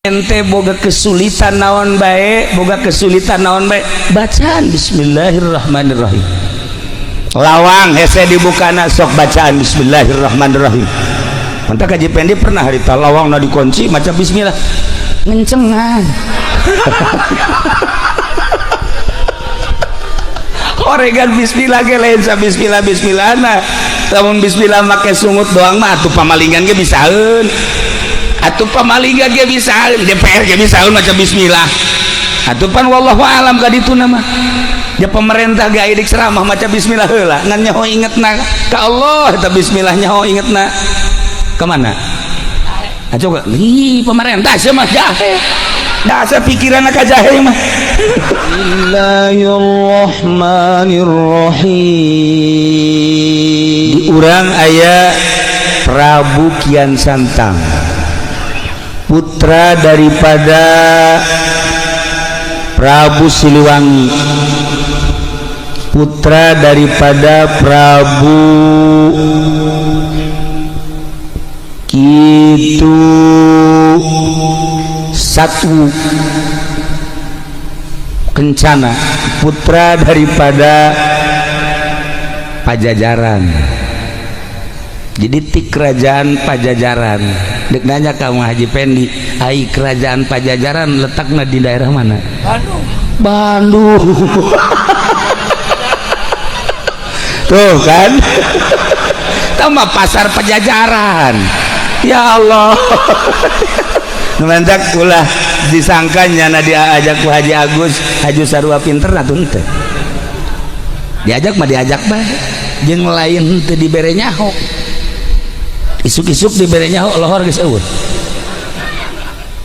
Ente boga kesulitan naon bae, boga kesulitan naon bae, bacaan bismillahirrahmanirrahim. Lawang hese dibukana, sok bacaan bismillahirrahmanirrahim. Mantap Haji Pendi pernah harita lawang na dikunci maca bismillah ngencengan. Oregan bismillah ge lain sa bismillah bismillahna. Lamun bismillah make sungut doang mah atuh pamalingan ge bisaeun. Atuh pamalingan ge bisaeun, DPR ge bisaeun maca bismillah. Atuh pan wallahu alam ka ditu mah. Ya pemerintah ge aya ceramah maca bismillah heula, ngan nyaho ingetna ka Allah eta bismillah nyaho ingetna. Kemana? Nah, coba, ih pemerintah sih mah jahe. Dasar pikiran ka jahe mah. Bismillahirrahmanirrahim. Di urang aya Prabu Kian Santang, putra daripada Prabu Siliwangi, putra daripada Prabu Kitu Satu Kencana, putra daripada Pajajaran. Jadi ti kerajaan Pajajaran. Dek nanya kamu Haji Pendi, ai kerajaan Pajajaran letaknya di daerah mana? Bandung. Bandung. Tuh kan, tambah pasar Pajajaran. Ya Allah. Mantap ulah disangkanya na diajak ku Haji Agus, Haji Sarua pinter atuh henteu. Diajak mah diajak bae. Jeung lain teu dibere nyaho. Isuk-isuk dibere nyaho lohor geus eueuh.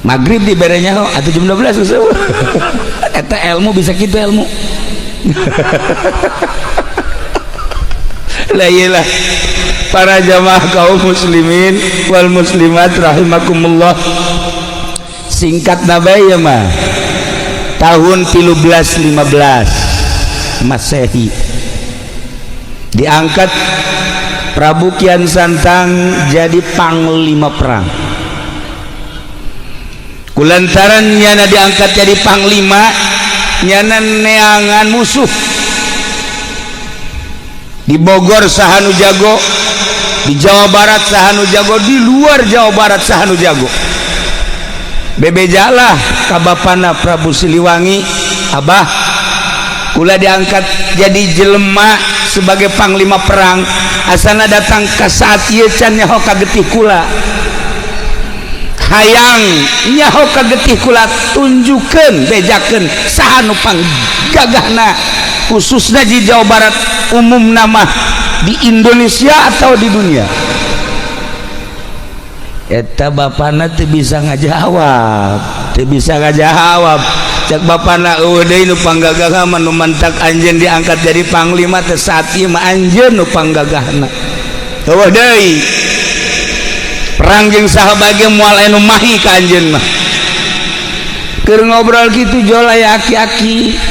Maghrib dibere nyaho atuh jam 12 geus eueuh. Eta ilmu bisa kitu ilmu. Lah iyalah para jamaah kaum muslimin wal muslimat rahimakumullah. Singkat nabai ya mah, tahun 1315 Masehi diangkat Prabu Kian Santang jadi panglima perang. Kulantaran nyana diangkat jadi panglima, nyana neangan musuh di Bogor sahanu jago, di Jawa Barat sahanu jago, di luar Jawa Barat sahanu jago. Bebejalah ka bapana Prabu Siliwangi, abah kula diangkat jadi jelema sebagai panglima perang, asana datang ke saat ieu can nyaho ka getih kula, hayang nyaho ka getih kula, tunjukkeun bejakeun saha nu panggagahna, khususnya di Jawa Barat, umum nama di Indonesia atau di dunia. Eta bapana teu bisa ngajawab, teu bisa ngajawab. Cek bapana, eueuh deui nu panggagah mah nu mantak anjeun diangkat jadi panglima teh saat ieu mah anjeun nu panggagahna. Eueuh deui. Perang jeung saha bae moal aya nu mahi ka anjeun mah. Keur ngobrol kitu jol aya aki-aki.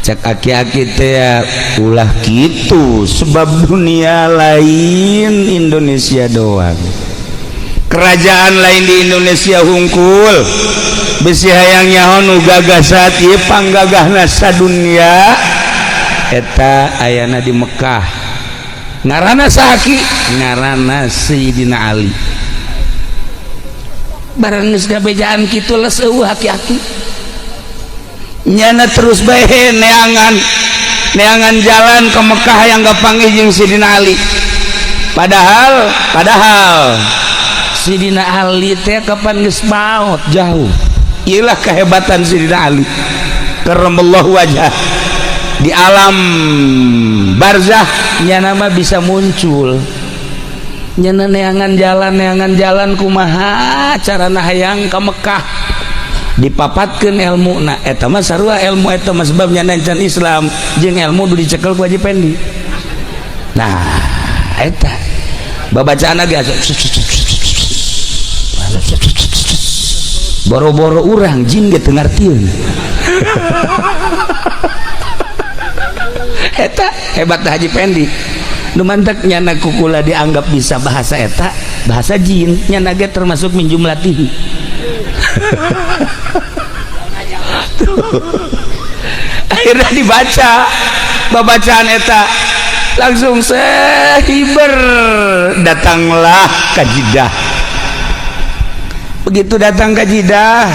Cek aki-aki teh ulah kitu sebab dunia lain Indonesia doang. Kerajaan lain di Indonesia hungkul besi hayang nyaho nu gagah saat ieu panggagahna sadunia eta ayana di Mekah. Ngaranna saha ki? Ngaranna Sayyidina Ali. Barang geus gabejaan kitu les eueuh aki-aki. Nyana terus bae neangan neangan jalan ke Mekah yang kapanggih jeung Sayyidina Ali. Padahal padahal Sidina Ali teh kapan geus maot jauh. Iyalah kehebatan Sidina Ali karramallahu wajah. Di alam barzah nyana mah bisa muncul. Nyana neangan jalan kumaha carana hayang ka Mekah, dipapatkeun ilmu. Nah eta mah sarua ilmu eta mah sebab nyana can Islam jeung ilmu nu dicekel ku Haji Pendi. Nah eta babacaan ge boro-boro urang jin ge teu ngartieun. Eta hebat Haji Pendi. Nu mantak nyana kukula dianggap bisa bahasa eta bahasa jin, nyana ge termasuk min jumlatihi. Tuh. Akhirnya dibaca babacaan eta langsung sehiber datanglah ke Jidah. Begitu datang ke Jidah,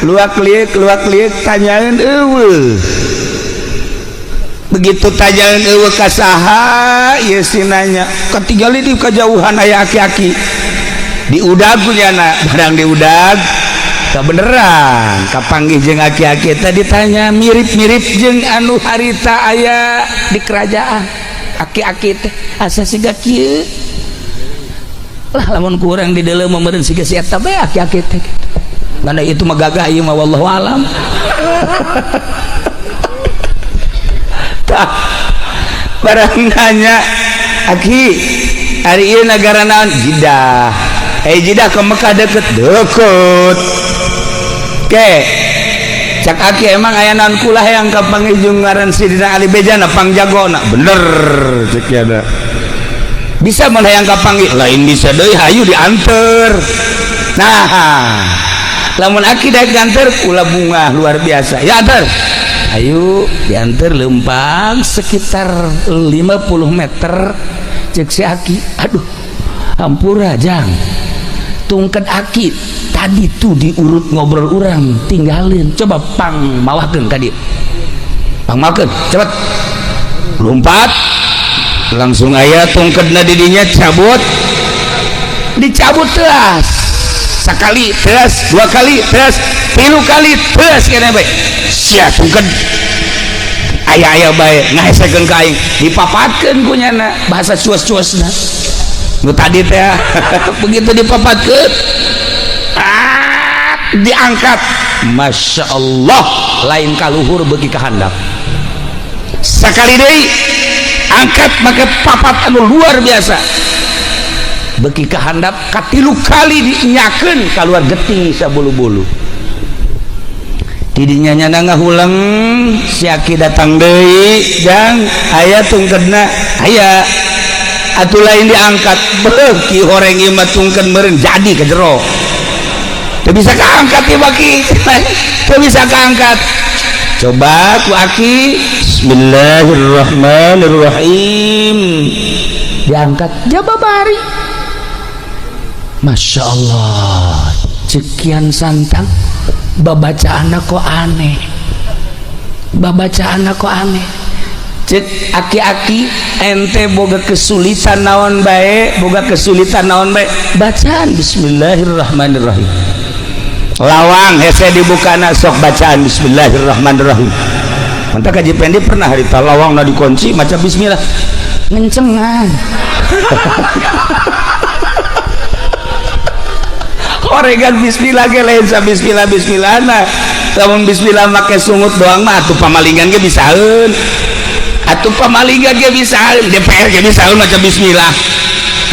luak liuk luak liuk, tanyain euweuh. Begitu tanyain euweuh, ka saha ieu si nanya, katinggali di kejauhan aya aki-aki, diudag ku nyana. Barang diudag, beneran kapanggih jeung aki-aki. Tadi ditanya mirip-mirip jeung anu harita aya di kerajaan. Aki-aki teh asa siga kieu lah, lamun kurang di dalam meureun siga si eta bae aki-aki teh gitu. Mana itu mah gagah, ieu mah wallahu alam. Tah, barang nanya, "Aki, ari ieu nagara naon?" "Jidah." "Eh, Jidah ke Mekah deket?" "Deket." "Ke cak aki, emang aya naon kula hayang kapanggih jeung ngaran Sidina Ali bejana pangjagona?" "Bener," cek ada. "Bisa mun hayang kapanggih?" "Lain bisa deui, hayu dianter." "Nah, lamun aki daek nganter kula bunga luar biasa." "Ya anter." Ayo dianter, lempang sekitar 50 meter, cek si aki, "Aduh, hampura jang, tungket aki tadi tuh diurut ngobrol orang tinggalin, coba pang mawakeun ka dieu, pang mawakeun cepet." Lompat langsung aya tungketna didinya, cabut, dicabut teas sekali, teas dua kali, teas tilu kali, teas kena bae sia tungket aya-aya bae ngahesekeun ka aing, dipapatkeun ku nyana, bahasa cuas-cuasna nu tadi teh. Begitu dipapatkeun, ah, diangkat, Masya Allah, lain kaluhur beuki ka handap. Sekali deui angkat make papat anu luar biasa, beuki ka handap. Katilu kali diinyakeun, keluar getih sabulu-bulu. Tidinya nyana ngahuleng. Si aki datang deui, "Jang, aya tungkedna?" "Aya." Atuh lain diangkat, beuki horeng ieu mah tungkeun meureun jadi ke jero, teu bisa kaangkat ieu baki, teu bisa kaangkat. Coba ku aki, bismillahirrahmanirrahim, diangkat jababari. Masya Allah, cekian santang, babacaan kok aneh, babacaan kok aneh. Cek aki-aki, "Ente boga kesulitan naon bae, boga kesulitan naon bae, bacaan bismillahirrahmanirrahim. Lawang hese dibukana, sok bacaan bismillahirrahmanirrahim." Mantap Kaji Pendi pernah harita lawang na dikunci, maca bismillah ngencengan. Horegan bismillah ge lain sa bismillah bismillah. Nah, lamun bismillah make sungut doang mah atuh pamalingan ge bisaeun, atuh pamalingan ge bisaeun, DPR ge bisaeun maca bismillah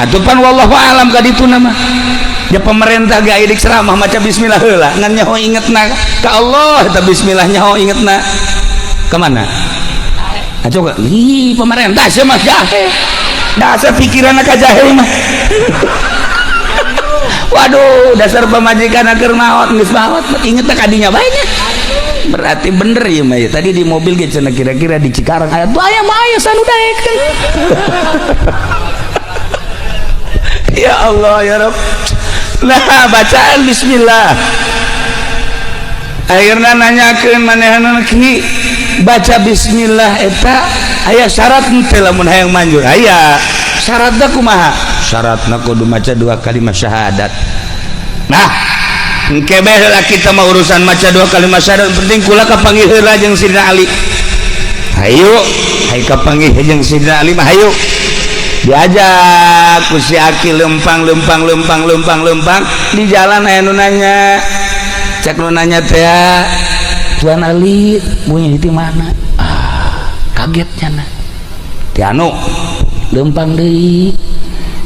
atuh. Pan wallahu alam ka ditu nama ya, pemerintah ge aya ceramah maca bismillah heula, ngan nyaho ingetna ka Allah eta bismillah, nyaho ingetna ka mana? Ah, coba ih, pemerintah sia mah jahe, dasar pikiranna ka jahe mah. Waduh, dasar pamajikan keur maot, geus maot inget ka dinya bae nya. Berarti bener ya mah ya. Tadi di mobil ge cenah kira-kira di Cikarang aya tuh, aya mah aya sanu daek. Ya Allah ya Rabb. Nah, bacaan bismillah. Akhirnya nanyakeun manehna, "Ki, baca bismillah eta aya syarat henteu lamun hayang manjur?" "Aya." "Syaratna kumaha?" "Syaratna kudu maca dua kalimat syahadat." Nah, engke bae heula kita mah urusan maca dua kalimat syahadat, penting kula kapanggih heula jeung Sidina Ali. Hayu, hayu kapanggih jeung Sidina Ali mah hayu. Diajak ku si aki lempang lempang lempang lempang lempang, di jalan aya nu nanya. Cek nu nanya teh, "Tuan Ali bunyi di mana?" Ah, kaget nyana. Ti anu lempang deui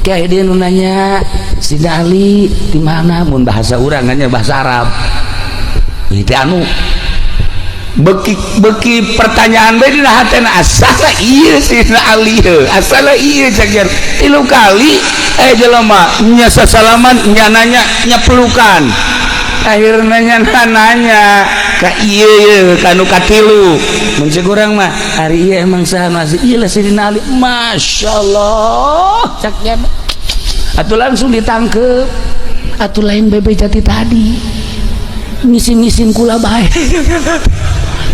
kayak dia nu nanya, "Sidina Ali di mana?" Mun bahasa urang nya bahasa Arab ti anu beki beki pertanyaan bae dina hatena, asala ieu Sidina Ali heuh, asala ieu cek tilu kali eh jelema nya sasalaman, nya nanya, nya pelukan. Akhirnya nanya ka ieu ieu kanu katilu. Mun ceuk urang mah, ari ieu emang saha nu asli? Ieu lah Sidina Ali. Masyaallah, cak nya. Atuh langsung ditangkep. Atuh lain bebeja ti tadi. Ngisin-ngisin kula bae.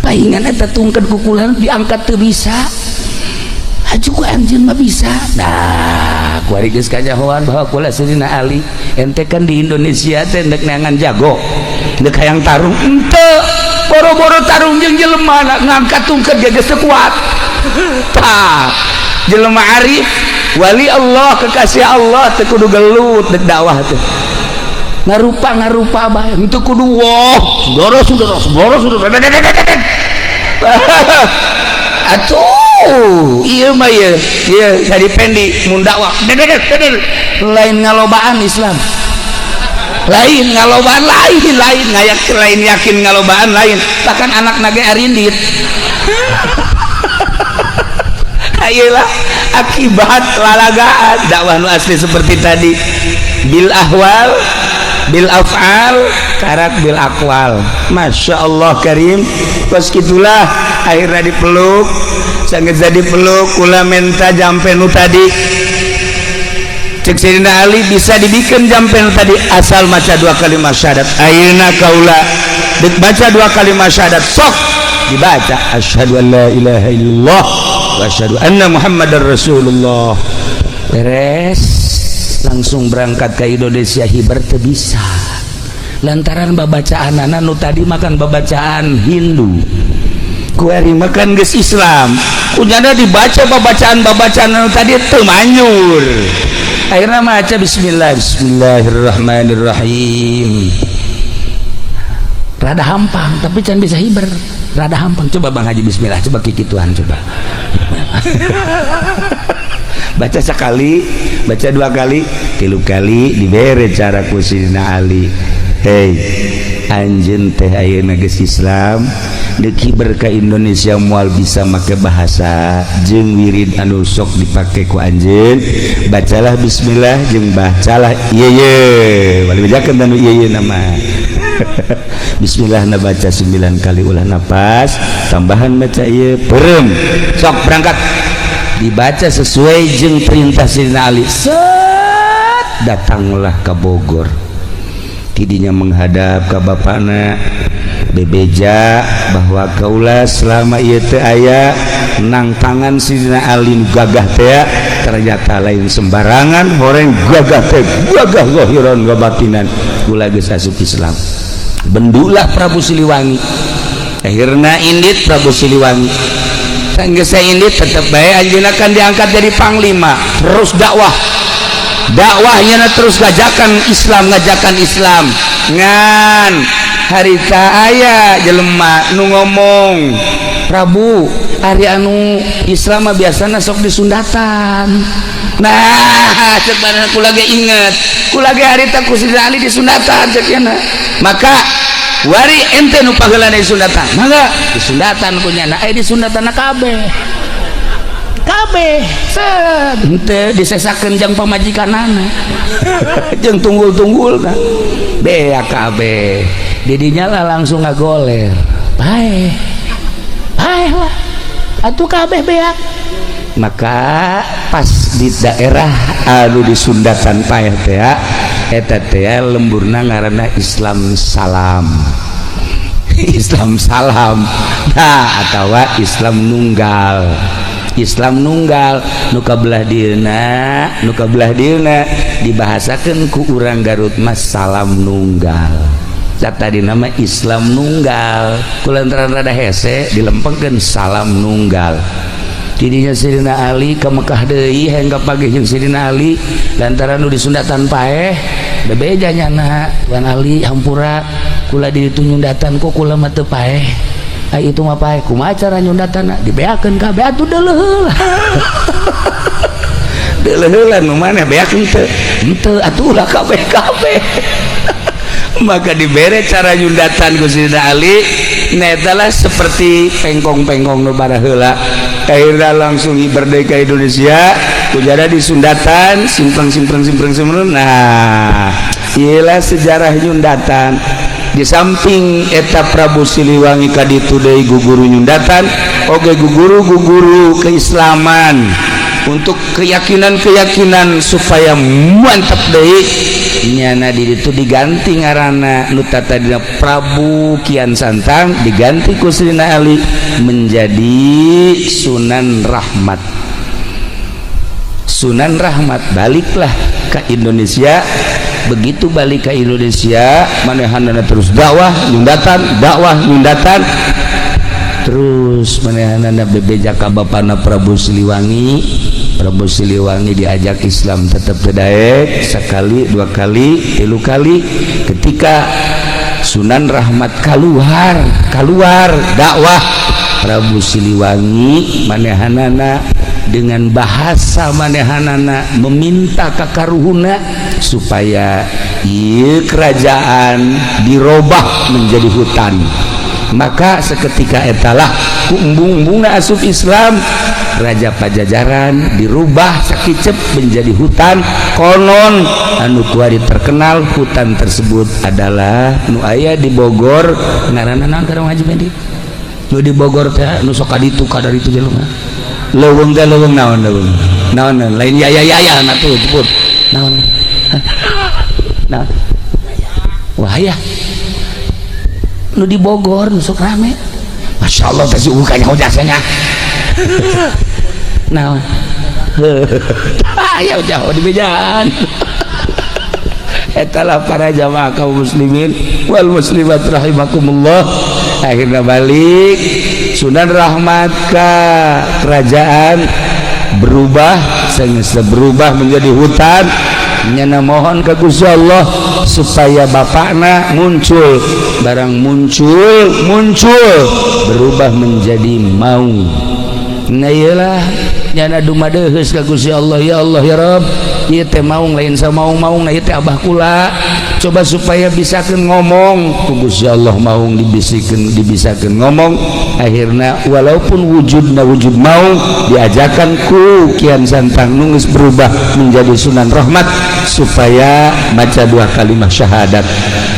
Paingan eta tungkeun ku kula diangkat teu bisa. Aju ku anjeun mah bisa. Nah, kuari geus kanyahoan bahwa kula Sidina Ali. Ente kan di Indonesia teh ndek neangan jago. Ndek hayang tarung ente. Boro-boro tarung jeung jelema ngangkat tungkeun ge geus teu kuat. Tah, jelema arif, wali Allah, kekasih Allah teu kudu gelut dek dakwah teh. Ngarupa ngarupa bae, henteu kudu wah, saudara saudara saudara saudara. Atuh, ieu mah ieu, ieu jadi pendi mun dakwah. Lain ngalobaan Islam. Lain ngalobaan, lain lain ngayak lain yakin ngalobaan lain. Bahkan anak nage arindit. Ayelah akibat lalagaan dakwah nu asli seperti tadi bil ahwal bil af'al karak bil aqwal. Masya Allah karim. Pas gitulah akhirnya dipeluk, sangat jadi peluk kula menta jampe nu tadi. Cek Sayyidina Ali bisa dibikin jampe nu tadi asal maca dua kalimat syahadat. Ayeuna kaula dek baca dua kalimat syahadat, sok dibaca asyhadu an la ilaha illallah wa asyhadu anna muhammadar rasulullah. Beres, langsung berangkat ke Indonesia. Hiber teu bisa lantaran babacaan nu tadi makan babacaan Hindu, kuari makan geus Islam, kunyana dibaca babacaan-babacaan nu tadi teu manjur. Akhirnya maca bismillah, bismillahirrahmanirrahim, rada hampang tapi can bisa hiber, rada hampang. Coba Bang Haji bismillah, coba kikituan, coba baca sekali, baca dua kali, tilu kali, dibere cara ku Sidina Ali. Hei anjeun teh ayeuna geus Islam, deuk hiber ka Indonesia moal bisa make bahasa jeung wirid anu sok dipake ku anjeun. Bacalah bismillah jeung bacalah ieu ye wali bejakeun tanu ieu ye nama. Bismillah na baca 9 kali ulah napas tambahan baca ieu perem, sok berangkat. Dibaca sesuai jeung perintah Sidina Ali. Set, datanglah ke Bogor, tidinya menghadap ke bapakna, bebeja bahwa kaula selama ieu teu aya nang tangan Sidina Ali nu gagah teh ternyata lain sembarangan horeng gagah teh, gagah zahiran wa batinan, kula geus asup Islam. Bendulah Prabu Siliwangi. Akhirna indit Prabu Siliwangi. Sanggeus indit tetep bae anjeunna kan diangkat jadi panglima, terus dakwah dakwahnya terus ngajakan Islam, ngajakan Islam. Ngan harita aya jelema nu ngomong, "Prabu, ari anu Islam mah biasana sok disundatan." Nah, cek badan kula ge inget kula ge harita ku Sidina Ali disundatan cek nya. Maka wari ente nu paheulana disundatan, mangga disundatan ku nyana. Eh, disundatan kabeh kabeh, set henteu disesakeun jang pamajikanana jeung tunggul-tunggulna beak kabeh. Didinya lah langsung ngagoler, bae bae lah atuh kabeh beak. Maka pas di daerah anu disundatan paeh teh, eta teh lemburna ngaranna Islam salam, Islam salam. Nah, atawa Islam nunggal, Islam nunggal nu kabelah dieuna, nu kabelah dieuna dibahasakeun ku urang Garut mah salam nunggal. Tadi nama Islam nunggal, kulantaran rada hese dilempengkeun salam nunggal. Tidinya Sidina Ali ke Mekah deui, hayang kapanggih jeung Sidina Ali lantaran nu disundatan paeh. Bebeja nyana, "Tuan Ali, hampura, kula di ditu nyundatan kok kula mah teu paeh." Ai itu mah paeh, kumaha cara nyundatan? Dibeakeun kabeh atuh, deuleuh heula, deuleuh heula. Nu maneh beak henteu? Henteu. Atuh ulah kabeh kabeh. Maka dibere cara nyundatan ku Sidina Ali netalah seperti pengkong-pengkong nu heula. Akhirnya langsung merdeka Indonesia kujada disundatan simpreng simpreng simpreng simpreng. Nah, iyalah sejarah nyundatan. Di samping eta Prabu Siliwangi kaditu deui guguru nyundatan oge, guguru guguru keislaman untuk keyakinan-keyakinan supaya mantap deui. Nyana di itu diganti ngaranna, nu tadina Prabu Kian Santang diganti ku Sayyidina Ali menjadi Sunan Rahmat. Sunan Rahmat baliklah ke Indonesia. Begitu balik ke Indonesia, manehanana terus dakwah nyundatan, dakwah nyundatan terus. Manehanana bebeja ka bapana Prabu Siliwangi. Prabu Siliwangi diajak Islam tetap daek, sekali, dua kali, tilu kali. Ketika Sunan Rahmat keluar keluar dakwah, Prabu Siliwangi manehanana dengan bahasa manehanana meminta ka karuhuna supaya ieu kerajaan dirobah menjadi hutan. Maka seketika etalah ku embung-embungna asup Islam, Raja Pajajaran dirubah sakicep menjadi hutan. Konon anu kuari terkenal hutan tersebut adalah nu aya di Bogor. Ngaranna naon, kadang Haji Fendi? Nu di Bogor teh, nu sok ka ditu ka dari itu jelema leuweung teh, leuweung naon, leuweung naon, lain ya ya ya ya, nah tuh sebut naon? Nah, wah ya, nu di Bogor nu sok rame. Masya Allah teh, si kayaknya jasanya naon ya, jauh di bejaan. Etalah para jamaah kaum muslimin wal muslimat rahimakumullah. Akhirnya balik Sunan Rahmat ke kerajaan berubah, sehingga berubah menjadi hutan. Nyana mohon ke Gusti Allah supaya bapakna muncul. Barang muncul, muncul berubah menjadi maung. Nah, iyalah, nyana dumadeheus ka Gusti Allah, "Ya Allah, ya Rabb, ieu teh maung lain samaung-maung, nah ieu teh abah kula, coba supaya bisakeun ngomong." Ku Gusti Allah maung dibisikeun, dibisakeun ngomong. Akhirnya walaupun wujudna wujud maung, diajakan ku Kian Santang nu geus berubah menjadi Sunan Rahmat supaya maca dua kalimat syahadat.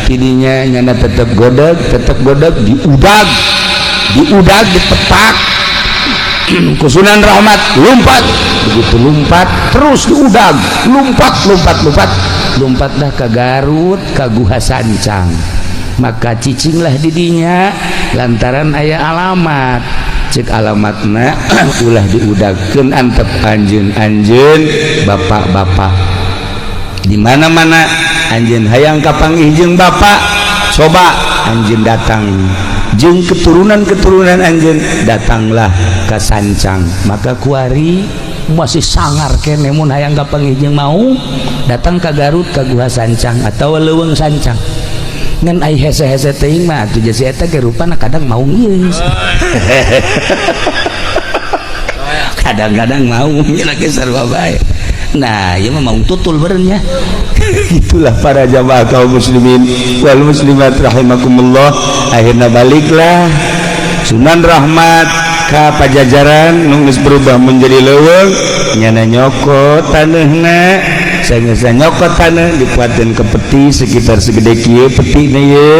Tidinya nyana tetap godeg, tetap godeg, diudag, diudag, ditepak ku Sunan Rahmat, lompat. Begitu lompat, terus diudag, lompat, lompat, lompat, lompatlah ke Garut, ke Guha Sancang. Maka cicinglah didinya lantaran aya alamat. Cek alamatna, ulah diudagkeun, antep anjeun, anjeun bapak-bapak di mana-mana anjeun hayang kapanggih jeung bapak, coba anjeun datang jeung keturunan-keturunan anjeun, datanglah ke Sancang. Maka kuari masih sangar kene, mun hayang kapanggih jeung maung, datang ke Garut, ke Guha Sancang atau Leuweung Sancang. Ngan ai hese-hese teuing mah atuh jasi eta ge rupana kadang maung ieu, kadang-kadang maung lagi sarua bae. Nah, ieu mah maung tutul benernya. Itulah para jamaah kaum muslimin wal muslimat rahimakumullah. Akhirnya baliklah Sunan Rahmat ka Pajajaran nu geus berubah menjadi leuweung. Nyana nyokot taneuhna. Sanggeus nyokot taneuh, dipuateun ke peti sekitar segede kieu petina ye,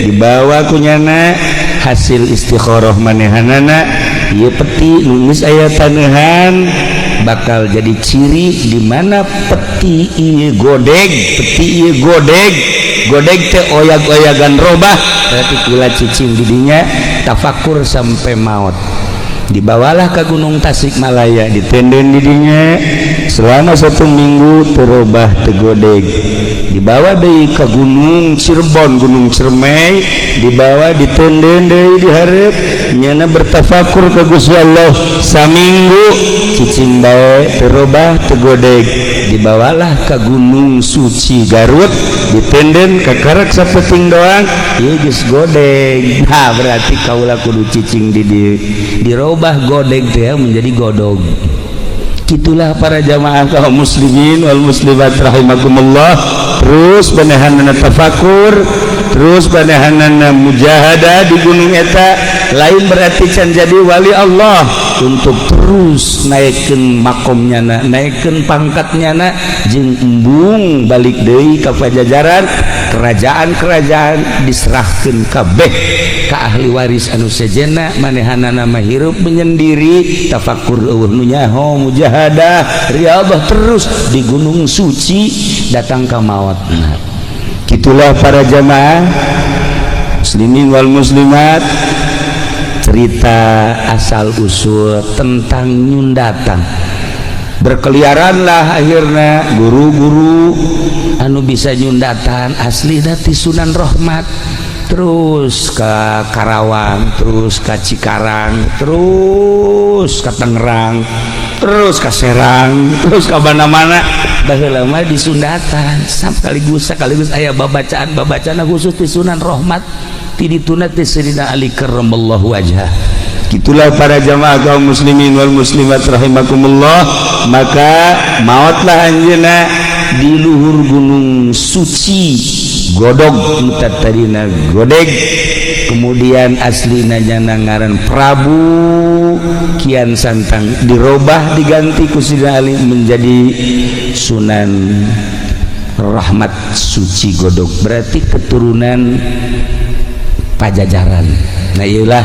dibawa ku nyana. Hasil istikharah manehanana, ieu peti nu geus aya taneuhan bakal jadi ciri di mana peti ieu godeg. Peti ieu godeg, godeg teh oyag-oyagan robah, berarti kula cicing didinya tafakur sampai maut. Dibawalah ke Gunung Tasikmalaya, ditenden didinya selama satu minggu, terobah, teu godeg. Dibawa deui ke Gunung Cirebon, Gunung Ciremai, dibawa, ditenden deui dihareup. Nyana bertafakur ke Gusti Allah saminggu, cicing bae, terobah, teu godeg. Dibawalah ke Gunung Suci Garut, ditenden kakarak sapeting doang, ieu geus godeg. Nah, berarti kaula kudu cicing di dieu. Dirobah godeg teh menjadi godog. Itulah para jamaah kaum muslimin wal muslimat rahimakumullah. Terus manehanana tafakur, terus manehanana mujahadah di gunung eta. Lain berarti can jadi wali Allah. Untuk terus naikkan makomnya na, naikkan pangkatnya na, jeung embung balik deui ka Pajajaran. Kerajaan-kerajaan diserahkan kabeh ka ahli waris anu sejenna. Manehanana mah hirup menyendiri, tafakur, euweuh nu nyaho, mujahadah, riyadhah terus di Gunung Suci datang ka maot. Nah, gitulah para jamaah muslimin wal muslimat, cerita asal usul tentang nyundatan. Berkeliaranlah akhirnya guru-guru anu bisa nyundatan asli dati Sunan Rahmat, terus ke Karawang, terus ke Cikarang, terus ke Tangerang, terus ke Serang, terus ke mana-mana. Baheula mah disundatan sekaligus sekaligus aya babacaan babacaan khusus di Sunan Rahmat, ti dituna ti Sayyidina Ali karramallahu wajhah. Gitulah para jamaah kaum muslimin wal muslimat rahimakumullah. Maka mautlah anjeunna di luhur Gunung Suci Godog, nu tadina Godeg. Kemudian aslina nyana ngaran Prabu Kian Santang, dirobah, diganti ku Sidina Ali menjadi Sunan Rahmat Suci Godog, berarti keturunan Pajajaran. Nah, iyalah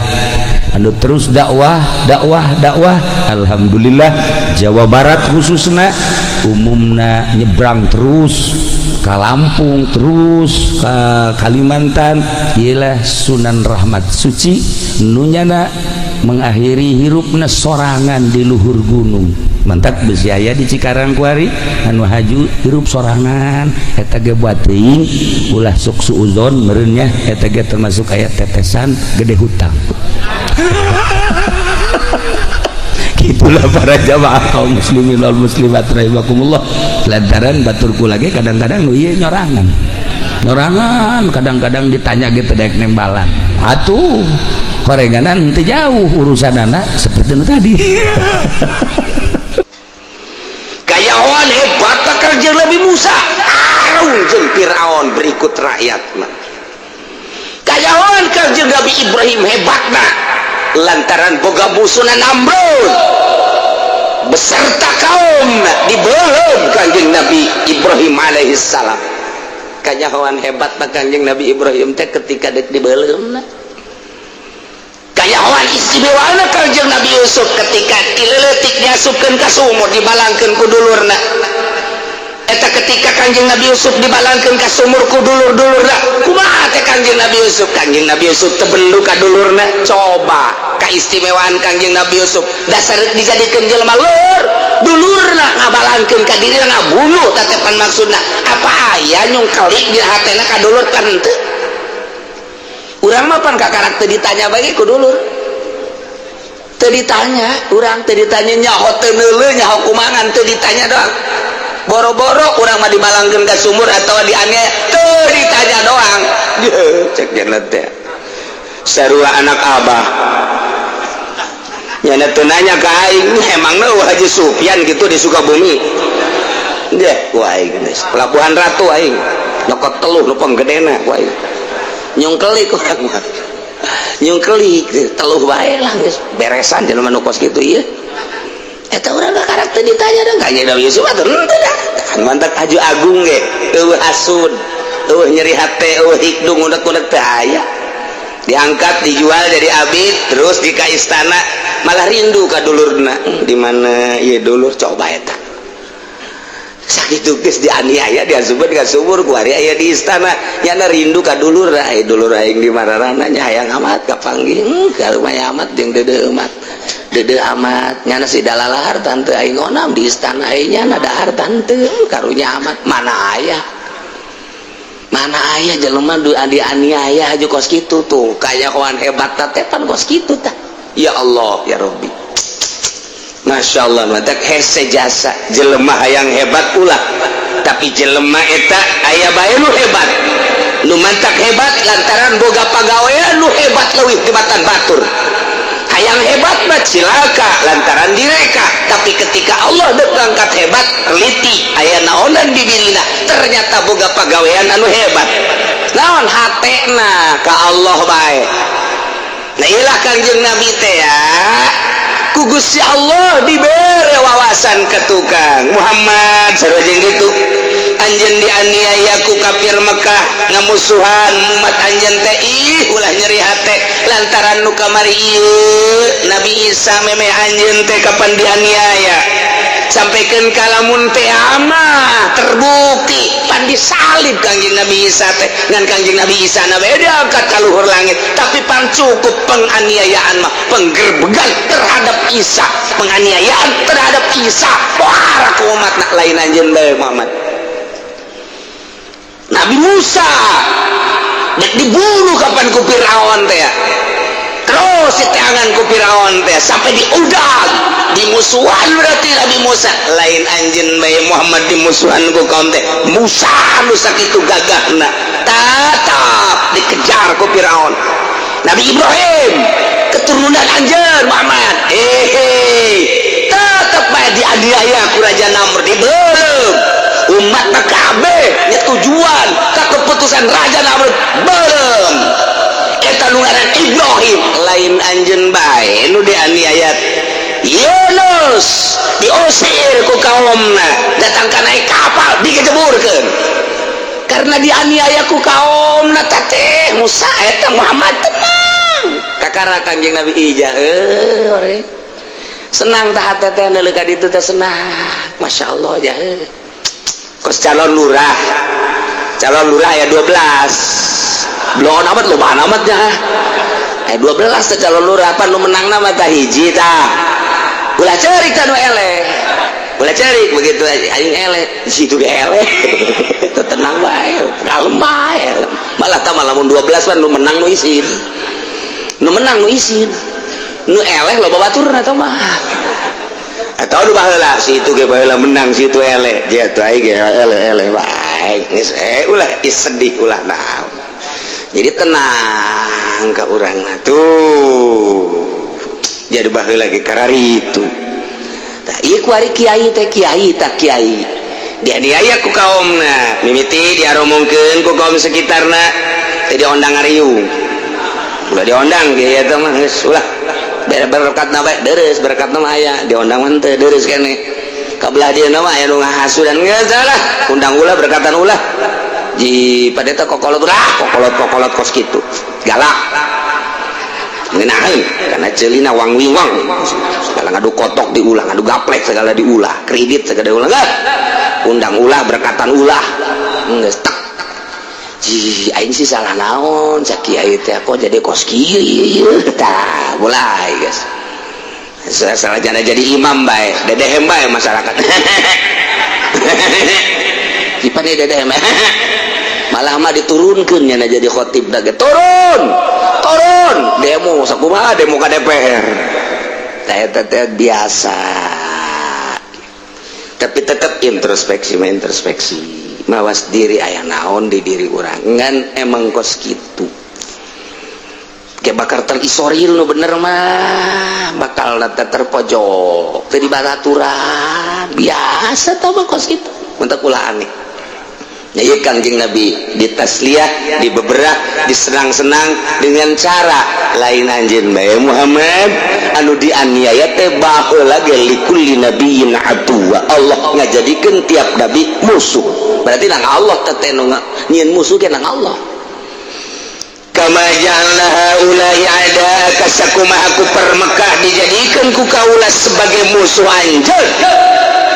anu terus dakwah, dakwah, dakwah. Alhamdulillah, Jawa Barat khususnya, umumna nyebrang terus ke Lampung, terus ke Kalimantan. Ialah Sunan Rahmat Suci nunyana mengakhiri hirupna sorangan di luhur gunung. Mantak besi aya di Cikarang kuari anu haju hirup sorangan. Eta ge buat teuing ulah sok suuzon meureun nya, eta ge termasuk aya tetesan gede hutang. Itulah para jamaah kaum muslimin wal muslimat rahimakumullah. Lantaran baturku lagi kadang-kadang nu ieu nyorangan nyorangan, kadang-kadang ditanya gitu daek nembalan. Atuh horenganan teu jauh urusan anak seperti itu tadi. Kayawan hebat kerja Nabi Musa tarung jeung Firaun berikut rakyatna. Kayawan kerja Nabi Ibrahim hebatna lantaran boga musuhna Namrud beserta kaum, dibeuleum Kanjeng Nabi Ibrahim alaihi salam. Kanyahoan hebat Kanjeng Nabi Ibrahim teh ketika dek dibeuleumna. Kanyahoan istimewana Kanjeng Nabi Yusuf ketika tileutik diasupkeun ka sumur, dibalangkeun ku dulurna. Eta ketika Kanjeng Nabi Yusuf dibalangkeun ka sumur ku dulur-dulurna, kumaha teh Kanjeng Nabi Yusuf? Kanjeng Nabi Yusuf teu bendu ka dulurna. Coba keistimewaan Kanjeng Nabi Yusuf, dasar dijadikeun jelema lur, dulurna ngabalangkeun ka dirina, ngabunuh tatepan. Maksudna apa aya nyungkelik di hatena ka dulur kan henteu? Urang mah pan kakarak teu ditanya bagi ku dulur, teu ditanya urang, teu ditanya nyaho teu neuleuh, nyaho kumangan, teu ditanya doang. Boro-boro urang mah dibalangkeun ka sumur atau dianiaya, teu ditanya doang. Cek jalan teh sarua anak abah nyana teu nanya ka aing, emangna Haji Sufyan gitu di Sukabumi deh ku aing geus Pelabuhan Ratu, aing nyokot teluh nu panggedena ku aing, nyungkelik urang mah, nyungkelik teluh bae lah, geus beresan jelema nu kos kitu ieu. Eta urang mah karakter ditanya dong. Kanjeng Nabi Yusuf atuh henteu dah kan. Mantak aju agung ge eueuh hasud, eueuh nyeri hate, eueuh hikdung unek-unek teh aya. Diangkat, dijual jadi abid, terus di ka istana malah rindu ka dulurna. Di mana ieu dulur? Coba eta sakitu geus dianiaya, diasupkeun ka sumur, ku ari aya di istana nyana rindu ka dulur. Aya dulur aing di mararana nya, hayang amat kapanggih. Kalumayan amat jeung deudeuh amat, deudeuh amat nyana si dalalahar tante aing onam di istana aing nyana dahar tante. Karunya amat. Mana aya, mana aya jelema du dianiaya aju kos kitu tuh? Kayahoan hebat teh pan kos kitu tah. Ya Allah, ya Rabbi, Masya Allah. Mantak hese jasa jelema hayang hebat ulah, tapi jelema eta aya bae nu hebat, nu mantak hebat lantaran boga pagawean nu hebat leuwih tibatan batur. Hayang hebat mah cilaka lantaran direka, tapi ketika Allah dek ngangkat hebat, teliti aya naonan di dirina, ternyata boga pagawean anu hebat. Naon hatena ka Allah bae. Nah, ilah Kangjeng Nabi teh ya ku Gusti Allah dibere wawasan ke tukang Muhammad sarua jeung kitu. Anjeun dianiaya ku kafir Mekah, ngamusuhan umat anjeun teh, ih, ulah nyeri hate lantaran nu kamari ieu Nabi Isa memeh anjeun teh kapan dianiaya sampaikan kalamun teh ama terbukti pan disalib Kangjeng Nabi Isa teh. Ngan Kangjeng Nabi Isa na bae diangkat ka luhur langit, tapi pan cukup penganiayaan mah, penggerbegan terhadap Isa, penganiayaan terhadap Isa wah ku umat nak. Lain anjeun bae Muhammad. Nabi Musa dek dibunuh kapan ku Firaun teh ya, terus diteangan ku Firaun teh sampai diudag, dimusuhan. Berarti Nabi Musa, lain anjeun bae Muhammad dimusuhan ku kaum teh. Musa nu sakitu gagahna tetap dikejar ku Firaun. Nabi Ibrahim keturunan anjeun Muhammad, eh, tetap bae dianiaya ku Raja Namrud, dibeuleum umat kabeh tujuan ke keputusan Raja Namrud belum. Eta nu ngaran Ibrahim. Lain anjeun bae nu dianiaya. Yunus diusir ku kaumna, datang ka naik kapal dikejeburkeun karena dianiaya ku kaumna. Teh Musa eta Muhammad tenang kakara Kanjeng Nabi ija, eh, ore. Senang tah hate teh neuleuh ka ditu teh senang, Masya Allah ja heuh. Kos calon lurah, calon lurah ya 12 belum amat, loba amat ya, eh, 12 teh calon lurah. Apa nu menang nama tah hiji tah. Ulah cerik tah nu eleh, ulah cerik begitu aja aing eleh di situ ge eleh itu tenang bae, kalem bae. Malah tah malah mun 12 kan nu menang nu isin, nu menang nu isin, nu eleh loba baturna tah mah. Atau nu baheula si itu ge baheula menang, si itu eleh dia tuh, aing ge eleh, eleh bae geus, eh, ulah sedih, ulah naon. Jadi tenang ka urang tuh. Jadi baheula ge kararitu tah ieu kuari kiai teh, kiai tak kiai dianiaya ku kaumna, mimiti diaromongkeun ku kaum sekitarna teh, diondang ngariung. Ulah diondang kiai eta mah, geus ulah. Berkat na bae deres, berkat mah aya, diondang mah teu deres kene. Kabelah dia mah aya nu ngahasudan, geus lah undang ulah, berkatan ulah. Ji padeta kokolot ulah, kokolot kokolot kos kitu galak ngenaheun karena celina wang wingwang segala, ngadu kotok diulah, ngadu gaplek segala diulah, kredit segala diulah. Enggak undang ulah, berkatan ulah, geus tek. Ji aing sih salah naon cak kiai teh kok jadi kos kieu tah. Mulai guys salah, salah jana jadi imam bae, dedehem bae masyarakat. Ipan dedehem malah mah diturunkeun nyana jadi khotib dah, turun turun demo sakumaha, demo ka DPR teh. Eta teh biasa, tapi tetap introspeksi mah, introspeksi mawas diri, aya naon di diri urang. Ngan emang kos kitu kayak bakal terisolir. Nu bener mah bakal terpojok teu dibaraturan biasa tah mah kos kitu untuk ulah aneh. Ya, ieu Kangjeng Nabi ditasliyah, dibeberah, disenang-senang dengan cara lain anjeun bae Muhammad anu dianiaya teh baheula ge. Likulli nabiyyin aduwa, Allah ngajadikeun tiap nabi musuh. Berarti nang Allah teh nu nyieun musuh ge nang Allah. Kama ja'alna haula'i a'da'aka, sakumaha ku per Mekah dijadikan ku kaula sebagai musuh anjeun.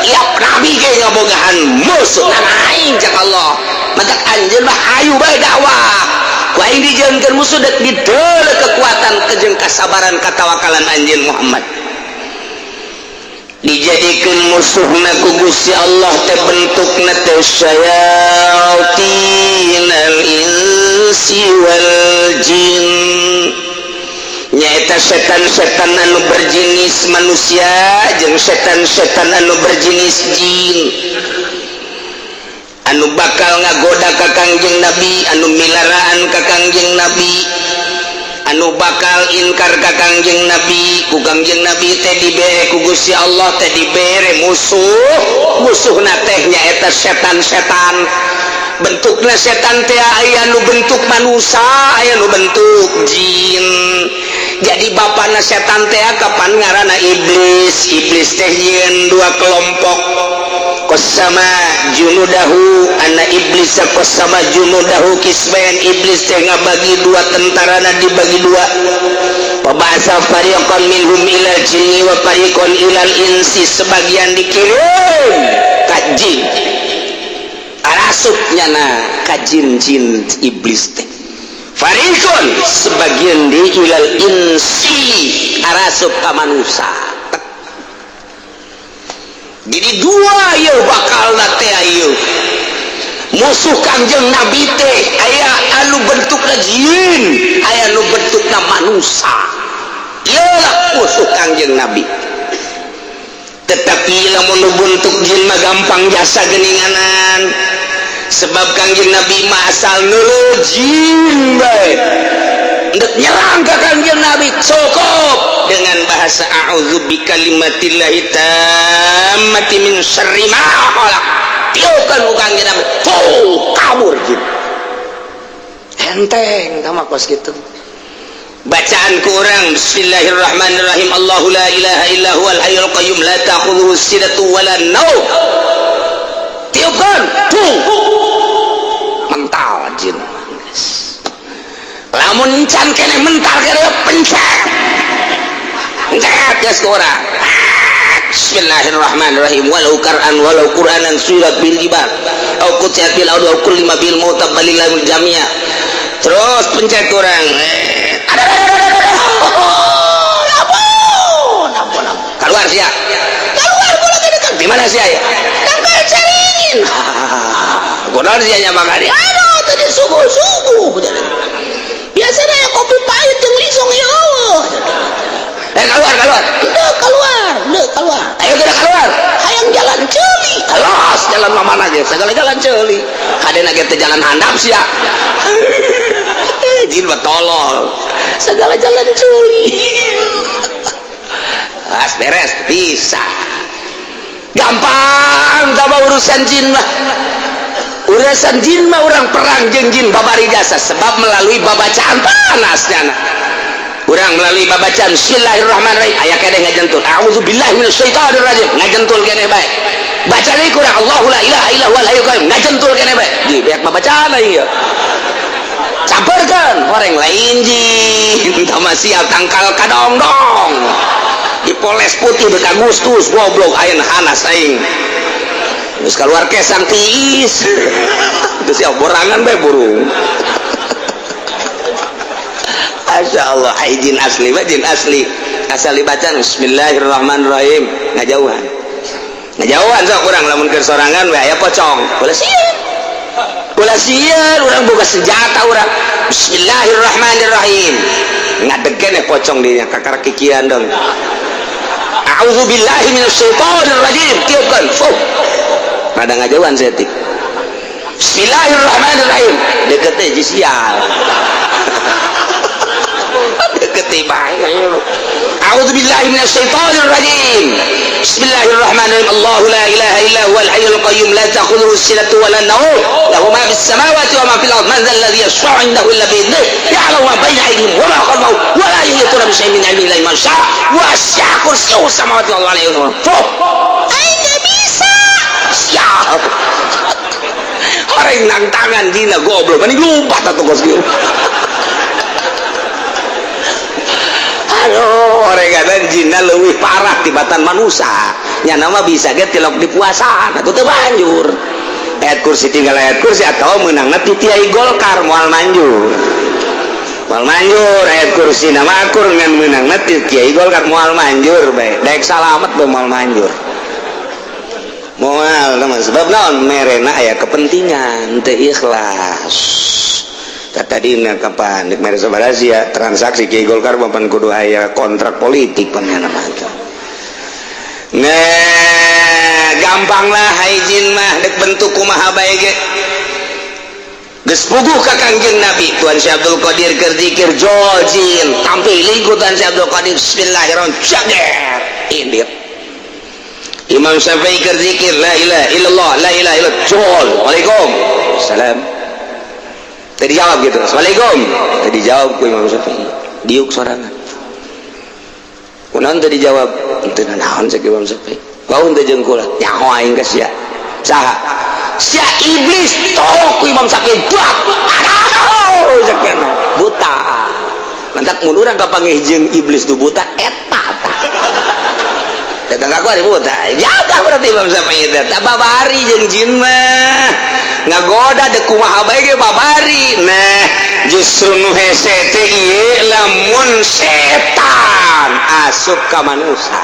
Tiap nabi ge ngabogahan musuh, nang aing cak Allah matak anjeun mah hayu bae dakwah, ku aing dijieunkeun musuh dek diteuleuh kekuatan kejeng kasabaran katawakalan anjeun Muhammad. Dijadikan musuhna ku Gusti Allah teh bentukna teh syayatinal insi wal jin, nyaeta setan-setan anu berjenis manusia jeung setan-setan anu berjenis jin anu bakal ngagoda ka Kangjeng Nabi, anu milaraan ka Kangjeng Nabi, anu bakal inkar ka Kangjeng Nabi. Ku Kangjeng Nabi teh dibere ku Gusti Allah teh dibere musuh. Musuhna teh nyaeta setan-setan. Bentukna setan teh aya nu bentuk manusia, aya nu bentuk jin. Jadi bapana setan teh kapan ngaranna iblis. Iblis teh nyieun dua kelompok. Qasama junudahu anna iblis qasama junudahu qismain. Iblis teh ngabagi dua tentarana, dibagi dua. Pabasa fariqan minhum ilal jinni wa fariqan ilal insi. Sebagian dikirim ka jin, arasup nyana ka jin-jin iblis teh. Fariqon sebagian di ilal insi, arasup ka manusia. Jadi dua ieu bakal teh ieu musuh Kangjeng Nabi teh, aya anu bentukna jin, aya anu bentukna manusia. Ieu lah musuh Kangjeng Nabi. Tetapi lamun nu bentuk jin mah gampang jasa geninganan, sebab Kangjeng Nabi mah asal neuleuh jin bae ndek nyerang ka Kangjeng Nabi cukup dengan bahasa a'udzu bikalimatillahi tammati min syarri ma khalaq. Tiupkan ku Kangjeng Nabi, tuh kabur jin. Enteng sama kos gitu bacaan kurang. Bismillahirrahmanirrahim. Allahu la ilaha illa huwal hayyul qayyum la ta'khudhuhu sinatu wala naum. Tiupkan, tuh mental jin. Lamun can kene mental kene, pencet pencet geus ku urang. Bismillahirrahmanirrahim. Walau kar'an walau qur'anan surat bil jibal au qutiat bil ardi au kullima bil mauta balillahu jami'a. Terus pencet kurang, ada ampun ampun ampun, keluar sia, keluar bola dekat di mana sia ya tangkal caringin. Kunaon sia nya makan? Aduh, tadi subuh-subuh biasanya ya kopi pahit jeung lisong ya Allah. Eh, keluar, keluar. Udah keluar, udah keluar. Ayo kita keluar. Hayang jalan ceuli. Alas jalan mana ge? Segala jalan ceuli. Kadena ge teh jalan handap sia. Jin mah tolol. Segala jalan ceuli. As beres bisa. Gampang sama urusan jin mah. Urusan jin mah orang perang jeung jin babari jasa, sebab melalui babacaan panasnya. Urang melalui babacaan Bismillahirrahmanirrahim aya keneh ngajentul a'udzubillahi minasyaitonir rajim, ngajentul keneh bae. Baca deui kurang Allahu la ilaha illa huwal hayyul qayyum, ngajentul keneh bae. Di beak babacaan ieu campurkeun horeng lain jin tama siap tangkal kadongdong dipoles putih bek Agustus goblok ayeuna hanas aing geus keluar kesang tiis geus siap borangan bae burung. Masya Allah, ai jin asli mah jin asli asal dibaca Bismillahirrahmanirrahim ngajauhan, ngajauhan. Sok urang lamun keur sorangan we aya pocong, ulah sieun, ulah sieun. Urang boga senjata, urang Bismillahirrahmanirrahim ngadegen pocong dinya kakara kikian dong. A'udzubillahi minasyaitonir rajim, tiupkan fuh rada ngajauhan setik. Bismillahirrahmanirrahim deket teh sial deket bae. A'udzubillahi minasyaitonir rajim. Bismillahirrahmanirrahim. Allahu la ilaha illa huwal hayyul qayyum la ta'khudhuhu sinatu wa la nawm lahu ma fis samawati wa ma fil ardh man dzal ladzi yashfa'u 'indahu illa bi idhnihi ya'lamu ma bayna aydihim wa ma khalfahum wa la yuhituna bi syai'in min 'ilmihi illa bima syaa wasi'a kursiyyuhu samawati wal ardi. Aing teu bisa siap orang nang tangan dina goblok mending lompat atuh kos kieu. Aduh, orang kata jinna leuwih parah tibatan manusia. Nya nama bisa ge tilok di puasaan atuh teu banjur. Ayat kursi tinggal ayat kursi atau meunangna ti tiai Golkar moal manjur. Moal manjur ayat kursi nama akur ngan meunangna ti tiai Golkar moal manjur bae. Daek salamet bae moal manjur. Moal teman sebab naon merena aya kepentingan teu ikhlas. Kata dina kapan dek mere sabaraha sia transaksi Kiai Golkar bapan kudu aya kontrak politik pan nya mah. Nah, gampang lah hai jin mah dek bentuk kumaha bae ge. Geus puguh ka Kangjeng Nabi Tuan Syekh Abdul Qadir keur zikir jol jin tampil ku Tuan Syekh Abdul Qadir bismillahirrahmanirrahim jager indit. Imam Syafi'i keur zikir la ilaha illallah la ilaha illallah jol waalaikum salam. Tadi jawab gitu. Assalamualaikum. Tadi jawab ku Imam Syafi'i. Diuk sorangan. Kunaon teu dijawab? Teu naon, cek Imam Syafi'i. Wau teu jeung kula, nyaho aing ka sia. Saha? Sia iblis. Tok ku Imam Syafi'i. Buat. Aduh, cek buta. Mantak mun urang kapanggih jeung iblis nu buta eta tah. Datang aku ada buta. Jaga berarti Imam Syafi'i teh. Tah, babari jeung jin mah. Ngagoda dek kumaha bae ge babari. Nah, justru nu hese teh ieu lamun setan asup ka manusia.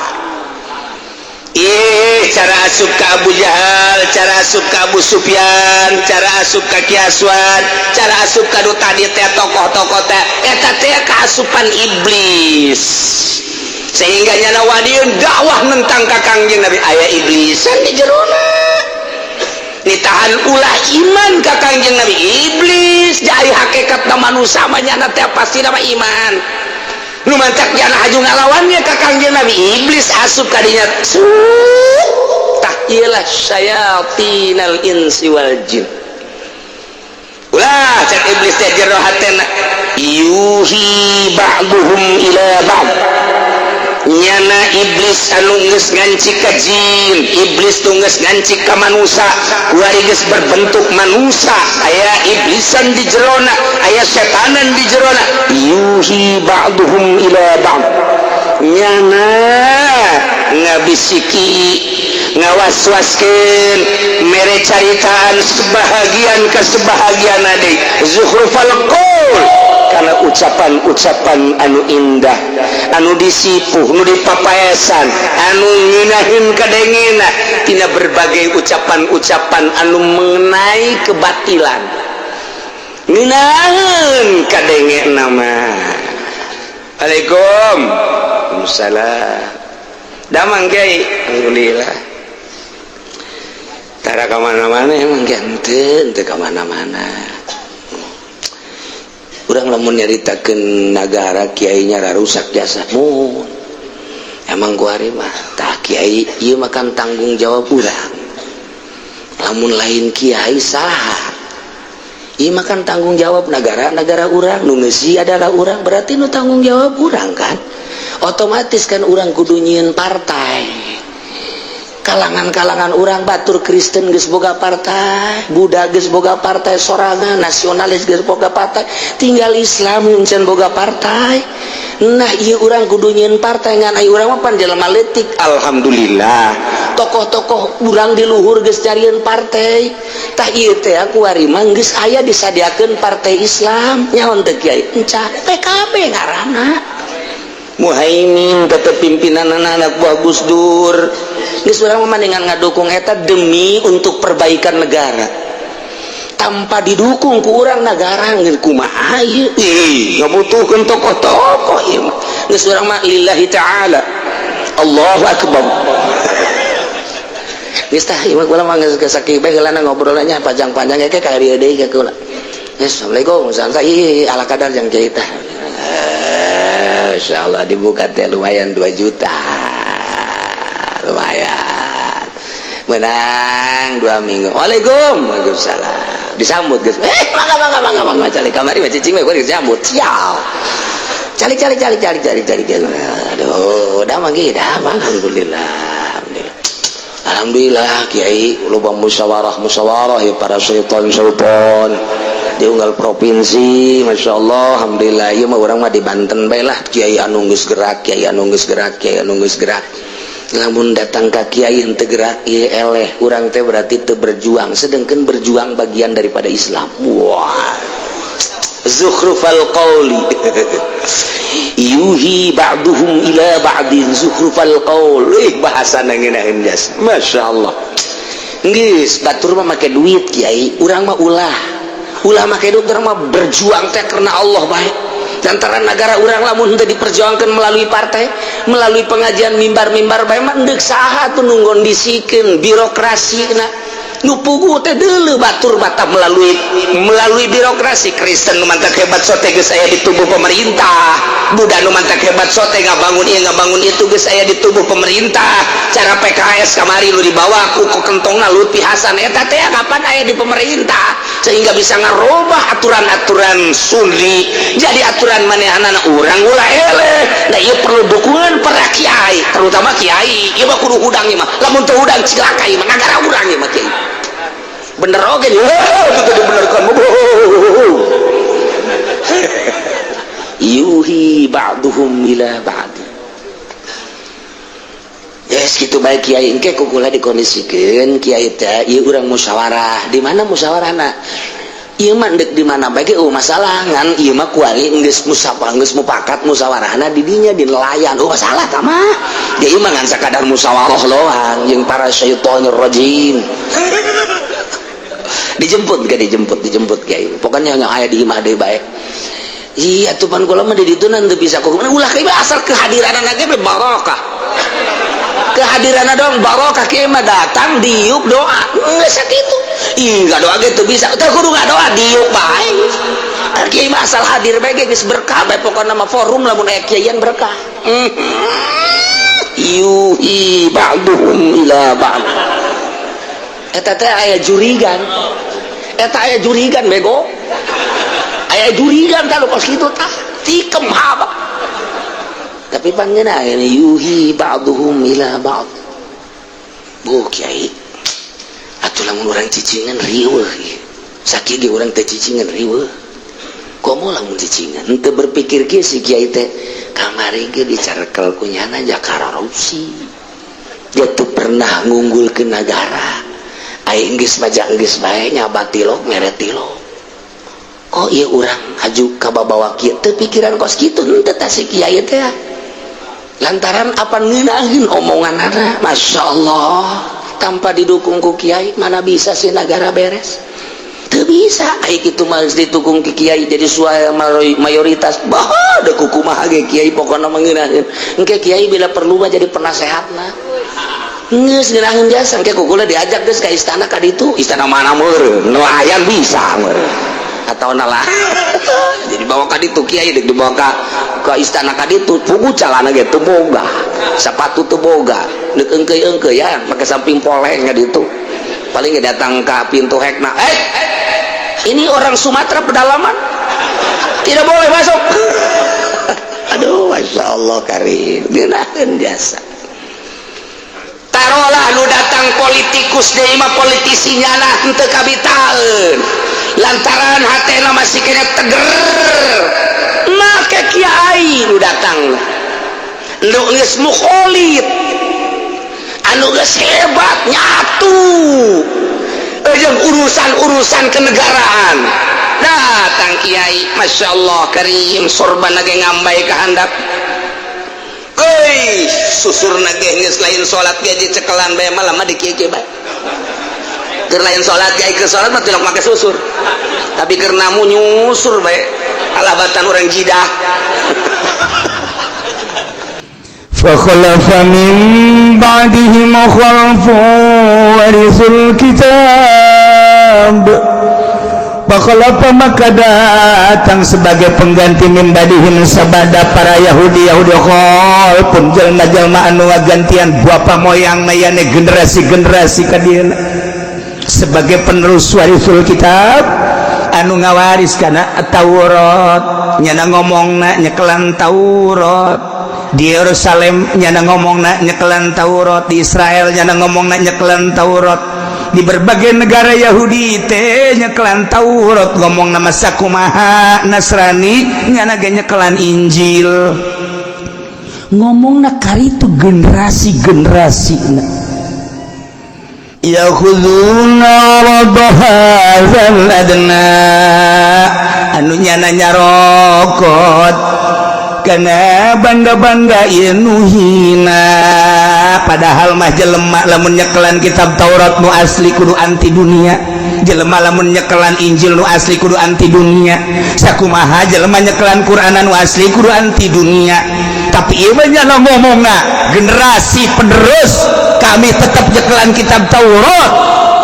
Ih, cara asup ke Abu Jahal, cara asup ke Abu Sufyan, cara asup ke Ki Aswad, cara asup ke nu tadi teh, tokoh-tokoh teh, eta teh keasupan iblis. Sehingga nyana wadiun dakwah nentang ka Kangjeng Nabi, aya iblisan di jerona. Nitahan ulah iman ka Kangjeng Nabi iblis, jadi hakikat manusia mah nyana teh pasti nama iman. Nu mantak jana haju ngalawannya ka Kangjeng Nabi, iblis asup kadinya. Tah, iyalah syayatinal insi wal jin. Ulah, cek iblis teh jero hatena, yuhi ba'duhum ila ba'd. Nyana iblis anu geus nganci ka jin, iblis nu geus nganci ka manusia, kuari geus berbentuk manusia, aya iblisan di jerona, aya setanan di jerona. Yuhi ba'duhum ila ba'd, nyana ngabisiki, ngawaswaskeun, mere caritaan sebahagian ke sebahagian ade, zukhrufal qaul, karena ucapan-ucapan anu indah, anu disipuh, nu dipapaesan, anu ngeunaheun kadengena tina berbagai ucapan-ucapan anu mengenai kebatilan, ngeunaheun kadenge nama. Assalamualaikum. Waalaikumsalam. Damang, Kiai? Alhamdulillah. Tara ka mana-mana emang, Kiai? Henteu, henteu ka mana-mana. Urang lamun nyaritakeun nagara, kiainya rusak jasa mun. Emang kuari mah tah, Kiai, ieu mah kan tanggung jawab urang. Lamun lain kiai, saha? Ieu mah kan tanggung jawab negara, negara urang, nu ngeusi adalah urang, berarti nu tanggung jawab urang kan. Otomatis kan urang kudu nyieun partai. Kalangan-kalangan urang, batur Kristen geus boga partai, Buddha geus boga partai sorangan, nasionalis geus boga partai, tinggal Islam can boga partai. Nah, ieu urang kudu nyieun partai, ngan ai urang mah pan jelema leutik. Alhamdulillah, tokoh-tokoh urang di luhur geus nyarieun partai. Tah, ieu teh kuari mah geus aya disadiakeun partai Islam. Nyaho teu, Kiai? Enca PKB ngaranna. Muhaimin tetep pimpinan, anak buah Gus Dur. Geus, urang mah mendingan ngadukung eta demi untuk perbaikan negara. Tanpa didukung ku urang, negara geus kumaha ieu? Ih, ngabutuhkeun tokoh-tokoh ieu mah. Geus, urang mah lillahi ta'ala. Allahu akbar. Geus tah, ieu mah kula mah geus sakieu bae heulana ngobrolnya, panjang-panjang ge ka dieu deui ka kula. Geus, Assalamualaikum. Santai ala kadar jang kiai tah. Insyaallah dibuka teh lumayan 2 juta. Lumayan. Menang 2 minggu. Waalaikum. Waalaikumsalam. Disambut geus. Eh, mangga, mangga, mangga, mangga, calik kamari mah cicing we disambut. Sial. Calik, calik, calik, calik, calik, calik. Aduh, udah manggi, dah, alhamdulillah. Alhamdulillah. Alhamdulillah, Kiai, loba musyawarah musyawarah ya, para syaitan syaitan di unggal provinsi, Masya Allah, alhamdulillah. Ieu mah urang mah di Banten bae lah, kiai anu geus gerak, kiai anu geus gerak, kiai anu geus gerak. Lamun datang ka kiai henteu gerak, ieu eleh urang teh, berarti teu berjuang, sedangkan berjuang bagian daripada Islam. Wah, zukhrufal qawli, yuhi ba'duhum ila ba'din zukhrufal qaul. Ih, bahasa ngeunaheun jas, Masya Allah. Geus, batur mah make duit, Kiai, urang mah ulah, ulah make duit, urang mah berjuang teh karena Allah baik. Antara negara urang lamun henteu diperjuangkan melalui partai, melalui pengajian, mimbar-mimbar bae mah, deuk saha tuh nu ngondisikeun birokrasi? Na nu puguh teh deuleu batur mata melalui melalui birokrasi. Kristen nu mantak hebat sote geus aya di tubuh pemerintah, Buddha nu mantak hebat sote ngabangun ieu, ngabangun itu, geus aya di tubuh pemerintah. Cara PKS kamari nu dibawa ku kentongna Lutfi Hasan eta teh kapan aya di pemerintah, sehingga bisa ngarubah aturan-aturan Sunni jadi aturan manehanana. Urang ulah eleh. Nah, ieu perlu dukungan para kiai, terutama kiai. Ieu mah kudu hudang ieu mah. Lamun teu hudang, cilaka ieu mah nagara urang ieu mah, kiai. Bener oge itu dibenerkan. Yuhi ba'duhum ila ba'd. Yes, gitu baik kiai, engke kukula dikondisikeun kiai teh ieu urang musyawarah. Di mana musyawarahna? Ieu mah deuk di mana bae ge masalah, ngan ieu mah kuari geus musyawarah, geus mupakat musyawarahna di dinya, di nelayan. Oh, masalah tah mah. Dia ieu mah ngan sakadar musyawarah doang jeung para syaitonir rajim. Dijemput gak, dijemput, dijemput kiai. Pokoknya yang aya di imah deui bae. Iya tuh, pan kula mah di ditu teu bisa ku ulah kieu, asal kehadiran ge barokah. Kehadiran dong barokah. Kieu mah datang, diuk, doa, geus sakitu. Ih, enggak doa gitu bisa teu kudu doa, diuk bae. Kiai mah asal hadir bae geus berkah bae. Pokokna mah forum lamun aya kiaian berkah. Yuhi ba'duhum ila ba'd. Eta teh aya jurigan, eta aya jurigan bego, aya jurigan tah kos kitu tah tikem haba. Tapi pangeuna ini yuhi ba'duhum ila ba'd. Bu kiai atuh, lamun urang cicingan riweuh, sakieu ge urang teh cicingan riweuh, komo lamun cicingan. Henteu berpikir kieu si kiai teh, kamari ge dicarekel ku nyana jaka korupsi, dia tuh pernah ngunggul ke negara aing, geus majang geus bae nyabat tilok mere tilok. Kok ieu urang haju ka babawa kieu? Teu pikiran kos kitu henteu tah si kiai teh, lantaran apa ngeunaheun omonganana. Masya Allah, tanpa didukung ku kiai mana bisa sih negara beres? Teu bisa. Ai kitu mah geus didukung ku kiai jadi suara mayoritas, bah da kumaha ge kiai pokona mah ngeunaheun. Engke kiai bila perlu mah jadi penasehatna, geus ngeunaheun jasa. Engke kukula diajak geus ka istana ka ditu, istana mana meureun, nelayan bisa meureun atau nalah. Jadi bawa ka ditu kiai, dek dibawa ka istana ka ditu, pugu calana ge teu boga, sepatu teu boga, deuk eungkeuy-eungkeuy ya make samping poleng ka ditu. Paling ge datang ka pintu hekna, "Eh, ini orang Sumatera pedalaman, tidak boleh masuk." Aduh, masya Allah karim, ngeunaheun jasa. Taruhlah nu datang politikus deui mah, politisi nyana henteu kabitaeun lantaran hatena masih kena teger. Make kiai nu datang nu geus mukholid, anu geus hebat nyatu jeung urusan-urusan kenegaraan. Datang kiai, masya Allah karim, sorban ge ngambay ka handap. Euy, susurna ge geus lain salat ge, dicekelan bae malah mah dikieu bae. Keur lain salat ge, keur salat mah tilok make susur. Tapi keur namu nyusur bae. Alabatan urang jidah. فخلف من بعدهم خلف ورثوا الكتاب. فخلف maka datang sebagai pengganti, min ba'dihim sabada para Yahudi Yahudi, khalfun jelma-jelma anu ngagantian bapa moyang mayane, generasi-generasi kadieuna sebagai penerus. Warisul kitab, anu ngawaris kana Taurat, nyana ngomongna nyekelan Taurat. Di Yerusalem nyana ngomongna nyekelan Taurat, di Israel nyana ngomongna nyekelan Taurat, di berbagai negara Yahudi teh nyekelan Taurat ngomong nama. Sakumaha Nasrani nyana ge nyekelan Injil ngomongna karitu generasi-generasi. Ya'khuduna 'arada hadzal adna, anu nyana nyarokot karena banda-banda ieu nu hina. Padahal mah jelema lamun nyekelan kitab Taurat nu asli kudu anti dunia, jelema lamun nyekelan Injil nu asli kudu anti dunia, sakumaha jelema nyekelan Quran nu asli kudu anti dunia. Tapi ieu mah nyana ngomongna generasi penerus kami tetap nyekelan kitab Taurat,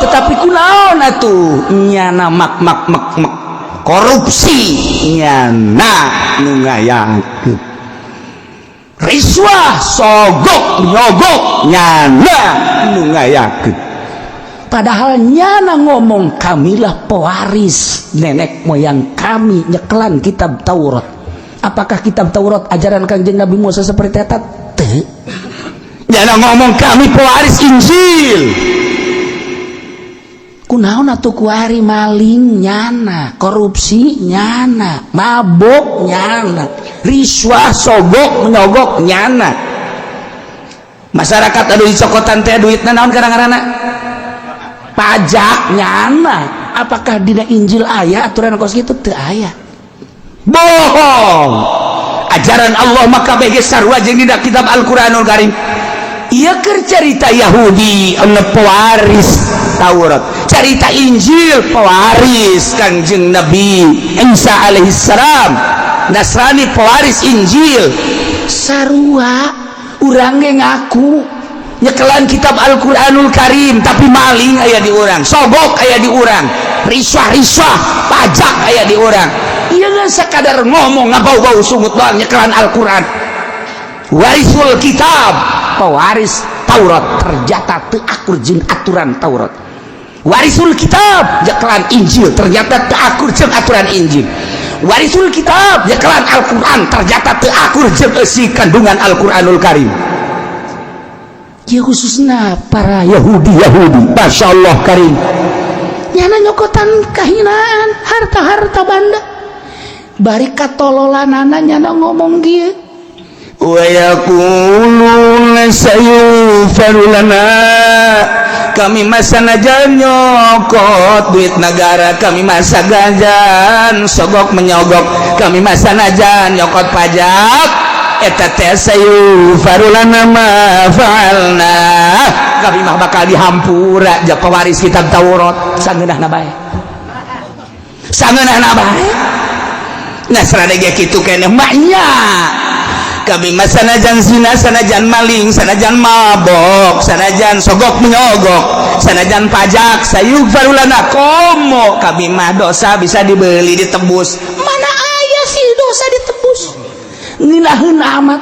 tetapi kunaon atuh nyana mak mak mak mak korupsi, nyana nu ngayakeun riswah, sogok nyogok nyana nu ngayakeun. Padahal nyana ngomong, "Kamilah pewaris nenek moyang kami nyekelan kitab Taurat." Apakah kitab Taurat ajaran Kangjeng Nabi Musa seperti eta? Teu. Jangan ngomong kami pewaris Injil. Kunaon atuh kuari maling nyana, korupsi nyana, mabok nyana, riswah, sogok menyogok nyana. Masyarakat anu dicokotan teh duitna naon kadang-kadang? Pajak nyana. Apakah dina Injil aya aturan kos kitu? Teu aya. Bohong. Ajaran Allah maka bege sarua jeung dina kitab Al-Qur'anul Karim. Ieu keur carita Yahudi anu pewaris Taurat, carita Injil pewaris Kangjeng Nabi Isa alaihissalam, Nasrani pewaris Injil. Sarua urang ge ngaku nyekelan kitab Al-Qur'anul Karim, tapi maling aya di urang, sogok aya di urang, riswah-riswah, pajak aya di urang. Ieu ngan sakadar ngomong, ngabau-bau sungut doang nyekelan Al-Qur'an. Warisul kitab, pewaris Taurat, ternyata teu akur jeung aturan Taurat. Warisul kitab nyekelan Injil, ternyata teu akur jeung aturan Injil. Warisul kitab nyekelan Al-Qur'an, ternyata teu akur jeung eusi kandungan Al-Qur'anul Karim. Ya, khususnya para Yahudi Yahudi, Masya Allah Karim, nyana nyokotan kahinaan, harta-harta banda, bari katololanana nyana ngomong kieu, wa yaquluna sayughfaru lana. Kami mah sanajan nyokot duit negara, kami mah sanajan sogok menyogok, kami mah sanajan nyokot pajak, eta teh sayughfaru lana ma fa'alna, kami mah bakal dihampura. Ja pewaris kitab Taurat, sangeunahna bae, sangeunahna bae. Nasrani ge kitu keneh maknya. Kami mah sanajan zina, sanajan maling, sanajan mabok, sanajan sogok menyogok, sanajan pajak, sayughfaru lana. Komo kami mah dosa bisa dibeli, ditebus. Mana aya sih dosa ditebus? Nginaheun amat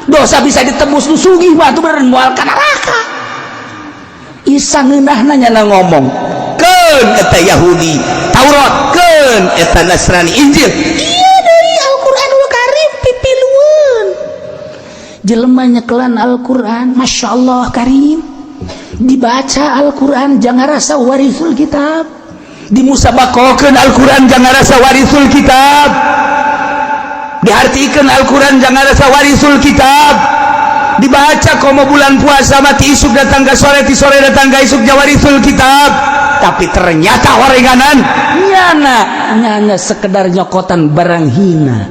dosa bisa ditebus. Nu sugih mah tuh bener moal ka neraka. Isa ngeunahna nyana ngomong keun eta Yahudi Taurat, keun eta Nasrani Injil. Iya deui, Al-Qur'anul Karim pipilueun. Jelema nyekelan Al-Qur'an, Masya Allah Karim, dibaca Al-Qur'an jangan rasa warisul kitab, dimusabakokeun Al-Qur'an jangan rasa warisul kitab, diartikan Al-Quran jangan rasa warisul kitab, dibaca komo bulan puasa mati isuk datang ke sore, ti sore datang ke isuk, warisul kitab. Tapi ternyata orenganan nyana nyana sekedar nyokotan barang hina,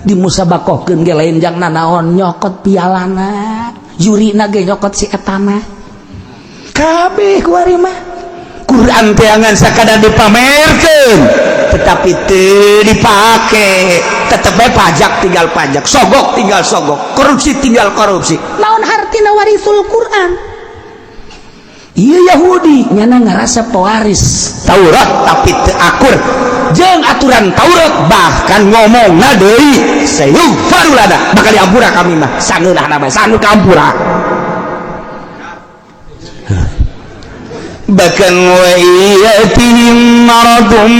dimusabakohkeun ge lain jang nanaon, nyokot pialana, jurina ge nyokot si etana. Kabeh kuari mah Quran teangan sakadar dipamerkeun, tetapi teu dipake. Tetep bae pajak tinggal pajak, sogok tinggal sogok, korupsi tinggal korupsi. Naon hartina warisul Quran? Iya, Yahudi nyana ngerasa pewaris Taurat, tapi teu akur jeung aturan Taurat. Bahkan ngomong deui, sayughfaru lana, bakal diampura kami mah. Sangeunahna bae, sanu kampura. Bahkan wa yatihim maradun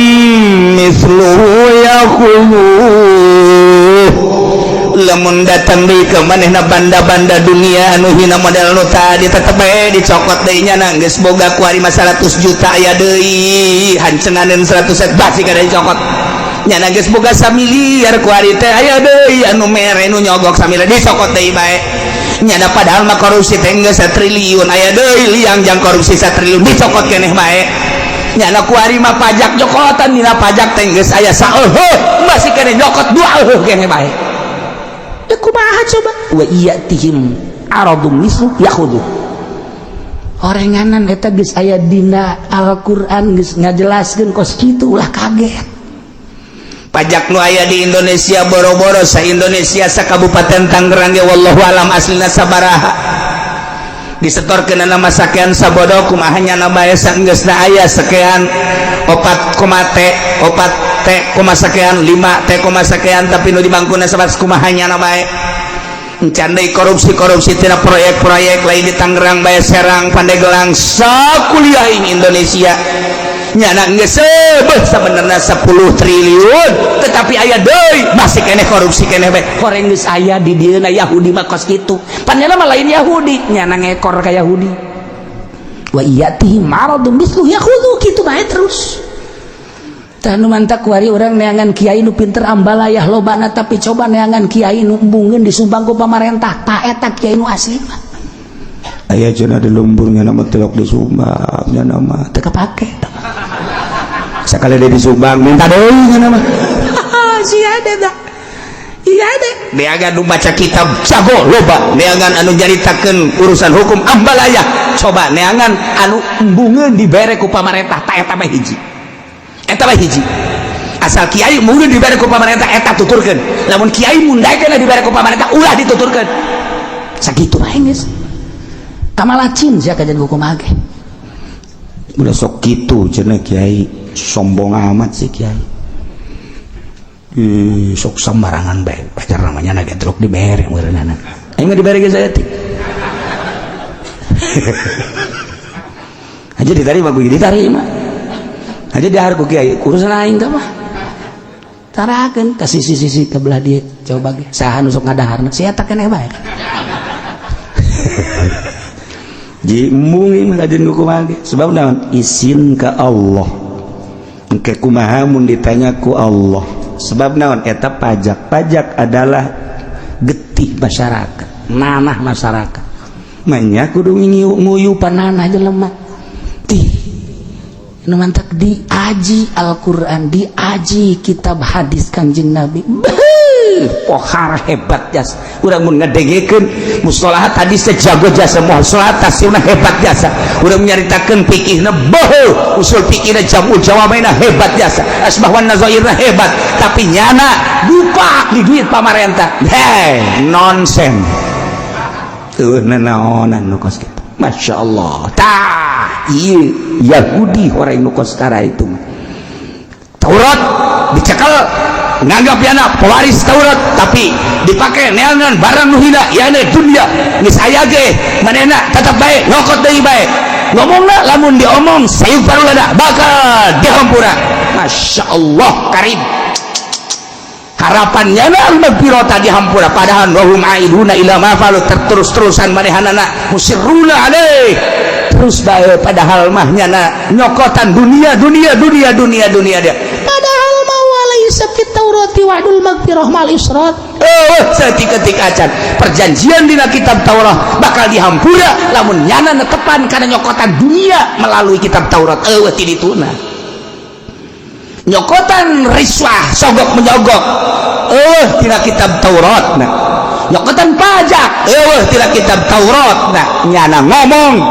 mithluhu yakhudhuh. Lamun datang deui ke manehna banda-banda dunia anu hina model nu tadi, tetep bae dicokot deui nya. Geus boga kuari mah 100 juta, aya deui hancenganeun 100 basi kada dicokot nyana. Geus boga samiliar kuari teh, aya deui anu mere, nu nyogok samiliar, dicokot deui bae nyana. Padahal mah korupsi teh geus satriliun, aya deui liang jang korupsi satriliun, dicokot keneh bae nyana. Kuari mah pajak nyokotan, dina pajak teh geus aya saeuheuh, masih keneh nyokot dua euheuh keneh bae. Ya kumaha coba? Wa iyatihim aradum mislu yakhudhu. Orenganan eta geus aya dina Al-Qur'an, geus ngajelaskeun kos kitu, ulah kaget. Pajak nu aya di Indonesia, boro-boro sa Indonesia, sa Kabupaten Tangerang ge wallahu alam aslina sabaraha. Disetorkeun nama sakean sabodo, kumaha nyana bae? Saenggeusna aya sekian opat koma T, opat T koma sekian, 5 T koma sekian, tapi nu di bangkuna sabat, kumaha nyana bae? Encan deui korupsi-korupsi tina proyek-proyek lain di Tangerang bae, Serang, Pandeglang, sakuliah ini Indonesia. Nyana geus seubeuh sabenerna 10 triliun, tetapi aya deui masih keneh korupsi keneh bae. Horeng geus aya di dieu Yahudi mah kos kitu. Pan nyana mah lain Yahudi, nyana ngekor ka Yahudi. Wa iyatihim maradun mislu yakhudhu, kitu bae terus. Tah, nu mantak kuari urang neangan kiai nu pinter ambalayah lobana, tapi coba neangan kiai nu embungeun disumbang ku pamarentah, tah eta kiai nu asli mah. Aya cenah di lemburnya, nama telok disumbang, nya nama teu kapake. Sakali dia disumbang, minta deui nya nama. Sia ada dah. Iya deh. Neangan nu baca kitab jago loba, neangan anu nyaritakeun urusan hukum ambalaya. Coba neangan anu embungeun dibere ku pamarentah, tah eta mah hiji. Eta mah hiji. Asal kiai embungeun dibere ku pamarentah, eta tuturkeun. Lamun kiai mundaikeun dibere ku pamarentah, ulah dituturkeun. Sakitu bae geus. Kamalacin sia kajian hukum ge. Udah sok kitu cenah kiai, sombong amat sih kiai. Ih, sok sembarangan bae. Pacar namanya naga truk dibere meureunana. Aing mah dibere ge saya teh. Aja diterima ku diterima. Aja dahar ku kiai, urusan aing teh mah. Tarakeun ka sisi-sisi ke belah dieu, coba ge saha nu sok ngadaharna, sia eta keneh bae. Ji embung ieu mah kajian kumaha ge. Sebab naon? Isin ka Allah. Engke kumaha mun ditanya ku Allah. Sebab naon? Eta pajak. Pajak adalah getih masyarakat, nanah masyarakat. Manya kudu nguyupan nanah jelema. Tih, nu mantak diaji Al-Qur'an, diaji kitab hadis Kanjeng Nabi. Beuh, pohara hebat jas. Urang mun ngadengekeun mustalahat hadis teh jago jasa, mustalahat tafsirna hebat jasa. Urang nyaritakeun fikihna beuh, usul fikihna jamul jawamaina hebat jasa. Asbah wan nazairna hebat, tapi nyana dupak di duit pamarentah. Hei, nonsen. Tuh nanaonan nu kos kitu. Masya Allah. Tah, ieu Yahudi orang nu kos kara itu mah. Taurat dicekel, nganggap yana pewaris Taurat, tapi dipakai neangan barang nu hina, yana dunia. Geus aya ge manehna tetep bae nyokot deui bae. Ngomongna lamun diomong sayuk parulada bakal dihampura. Masya Allah karim. Harapannya na al-magfirata dihampura, padahal wahum aiduna ila ma falu, terus-terusan manehanana musirruna alaih terus bae, padahal mah nyana nyokotan dunia dunia dunia dunia dunia dia, padahal mah walaisa fit taurati wa'dul magfirah mal israt. Oh, seketik acan perjanjian dina kitab Taurat bakal dihampura lamun nyana netepan kana nyokotan dunia melalui kitab Taurat. Eueuh ti dituna nyokotan riswah sogok menyogok, eueuh tina kitab Taurat. Nah, nyokotan pajak, eueuh tina kitab Taurat. Nah, nyana ngomong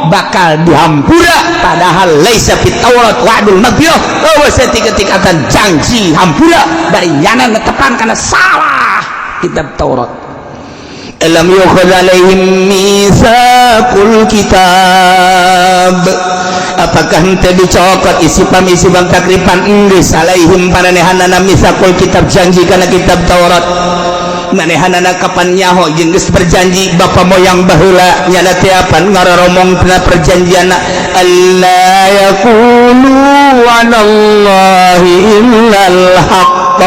bakal dihampura, padahal laisa fit Taurat wa'dul magfirah. Eueuh saketik acan janji hampura dari nyana netepan kana salah kitab Taurat. Alam yukhadh alaihim mitsaqul kitab, apakah henteu dicokot isi pam isi bang takripan enggeus alaihim paranehanana mitsaqul kitab, janji kana kitab Taurat. Manehanana kapan nyaho jeung geus berjanji bapa moyang baheula, nyana teh apan ngaroromong tina perjanjianna, alla yaqulu 'alallahi illal haqq.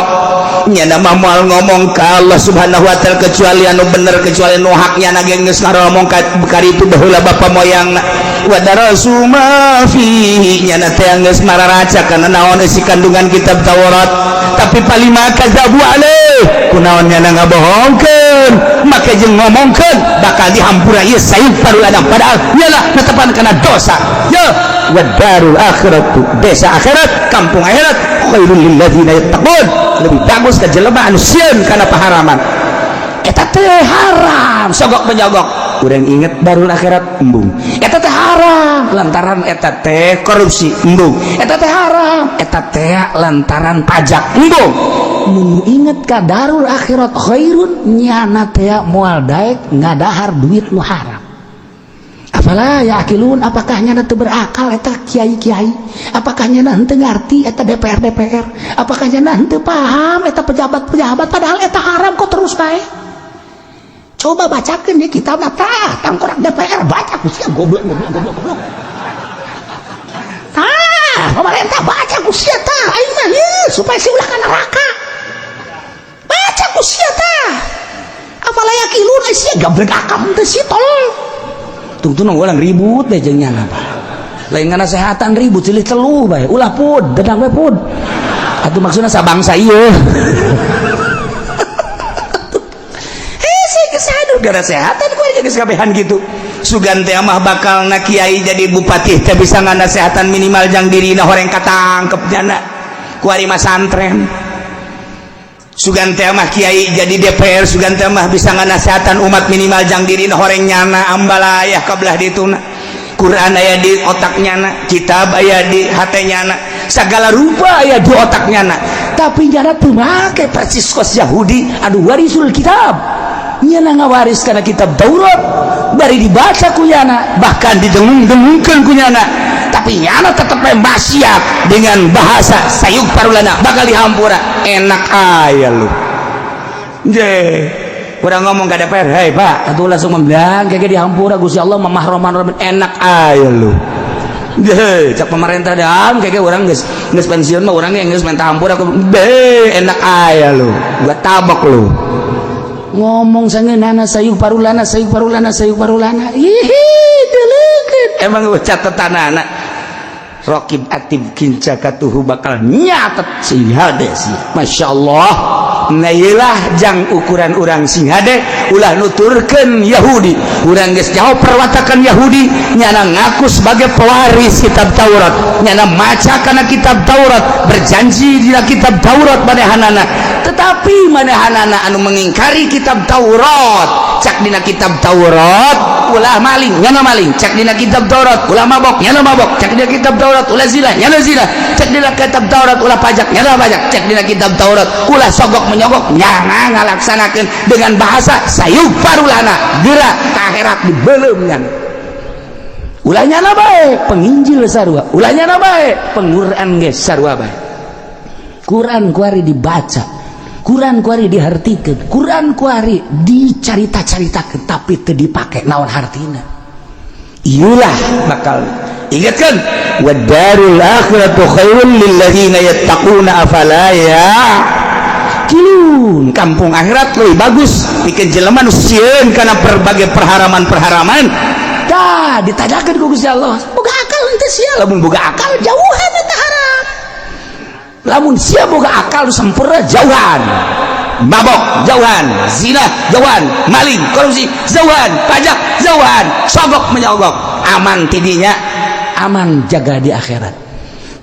Nyana mah moal ngomong ka Allah Subhanahu wa taala kecuali anu bener, kecuali nu hak. Nyana ge geus ngaromong ka itu baheula bapa moyangna. Wa darasu ma fihi, nyana teh geus mararaca kana naon isi kandungan kitab Taurat, tapi palima kadzabu alaih, kunaon nyana ngabohongkeun make jeung ngomongkeun bakal dihampura ieu sayuk paruladang, padahal nyana netepan kana dosa. Ya wa darul akhiratu, desa akhirat, kampung akhirat, khairul lil ladzina yattaqun, lebih bagus ka jelema anu sieun kana paharaman. Eta teh haram sogok menyogok, urang inget darul akhirat embung. Eta teh haram lantaran eta teh korupsi, embung. Eta teh haram, eta teh lantaran pajak, embung. Mun inget ka darul akhirat khairun, nyana teh moal daek ngadahar duit nu haram. Afala yaqilun, apakah nyana teu berakal eta kiai-kiai? Apakah nyana henteu ngarti eta DPR DPR? Apakah nyana henteu paham eta pejabat-pejabat, padahal eta haram kok terus bae? Coba bacakeun di kitab tah, tangkorak DPR baca ku sia, goblok goblok goblok goblok. Tah, Pemerintah, baca ku sia tah. Aing mah ieu supaya si ulah ka neraka, baca ku sia tah. Afala yaqilun, sia gablek akam teh si tol. Tungtung ulang ribut deh jeung nyana, Pak. Lain nganasehatan, ribut silih teluh bae. Ulah pud, dedang we pud. Atuh maksudna sabangsa ieu. Eh, saya geus gara sehatan ku geus kabehan gitu. Sugan teh mah bakal na kiai jadi bupati teh bisa nganasehatan minimal jang dirina horeng katangkep jana. Ku ari masantren. Sugan teh mah kiai jadi DPR, sugan teh mah bisa nganasehatan umat minimal jang dirina horeng nyana ambalayah kabelah dituna. Quran aya di otak nyana, kitab aya di hate nyana, segala rupa aya di otak nyana. Tapi nyana teu make persis kos Yahudi anu warisul kitab. Nyana ngawaris kana kitab Taurat, bari dibaca ku nyana, bahkan didengung-dengungkeun ku nyana. Tapi nyana tetep maksiat dengan bahasa sayug parulana bakal dihampura. Enak aya lu. Je, kurang ngomong ke DPR, "Hei Pak," atuh langsung membilang kayak dihampura Gusti Allah mamah roman roman, enak aya lu. Je, cak pemerintah dam kayak orang geus geus pensiun mah urang geus minta hampura aku be, enak aya lu. Gua tabok lu. Ngomong sangeunana sayug parulana, sayug parulana, sayug parulana. Ih, deulekeun. Emang catetanana Rokib aktif kinca katuhu bakal nyatet sing hade sih. Masya Allah. Nah, iyalah jang ukuran urang sing hade, ulah nuturkeun Yahudi. Urang geus jauh perwatakan Yahudi, nyana ngaku sebagai pewaris kitab Taurat, nyana maca kana kitab Taurat, berjanji dina kitab Taurat manehanana. Tetapi manehanana anu mengingkari kitab Taurat. Cak dina kitab Taurat ulah maling, nyana maling. Cak dina kitab Taurat ulah mabok, nyana mabok. Cak dina kitab Taurat ulah zina, nyana zina. Cak dina kitab Taurat ulah pajak, nyana pajak. Cak dina kitab Taurat ulah sogok menyogok, nyana ngalaksanakeun dengan bahasa sayug parulana. Geura ka akhirat dibeuleum nyana. Ulah nyana bae penginjil sarua, ulah nyana bae pengquran ge sarua bae. Quran kuari dibaca, Quran kuari dihartikeun, Quran kuari dicarita-caritakeun, tapi teu dipake, naon hartina? Iyalah bakal ingatkan, wadarul akhiratu khairul lil ladzina yattaquna afala ya'qilun. Kampung akhirat lebih bagus bikin jelema nu sieun kana berbagai perharaman-perharaman. Tah ditadakeun ku Gusti Allah, boga akal henteu sia? Lamun boga akal, jauhan eta haram. Lamun sia boga akal sempurna, jauhan mabok, jauhan zina, jauhan maling, korupsi, jauhan pajak, jauhan sogok menyogok. Aman tidinya, aman jaga di akhirat.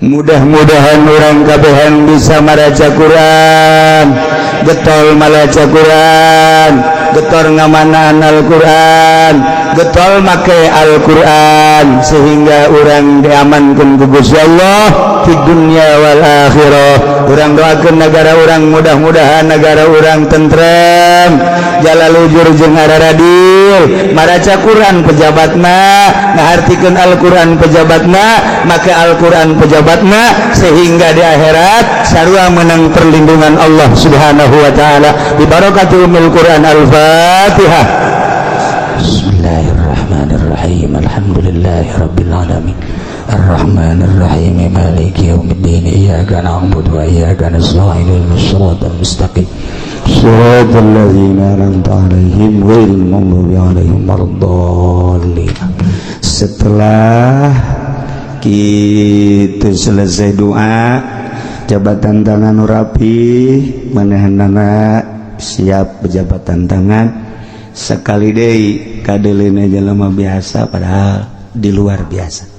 Mudah-mudahan orang kabehan bisa maraca Quran, getol malaca Quran, getol ngamanaan Al-Quran, getol make Al-Quran, sehingga orang diamankan ku Gusti Allah di dunia wal akhirah. Urang doakan negara orang, mudah-mudahan negara orang tentrem, jalalujur jeung araradil. Maraca Quran pejabatna, ngahartikeun Al-Quran pejabatna, make Al-Quran pejabatna, sehingga di akhirat sarua menang perlindungan Allah Subhanahu wa taala. Bi barakati ummil Quran. Al-Fatihah. Bismillahirrahmanirrahim. Alhamdulillahirabbil alamin. Arrahmanirrahim. Maliki yaumiddin. Iyyaka na'budu wa iyyaka nasta'in. Ihdinas siratal mustaqim. Siratal ladzina an'amta 'alaihim ghairil maghdubi 'alaihim waladdallin. Setelah kita selesai doa, jabatan tangan rapi, manehanana siap berjabatan tangan sekali deui, kadeulina jelema biasa padahal di luar biasa.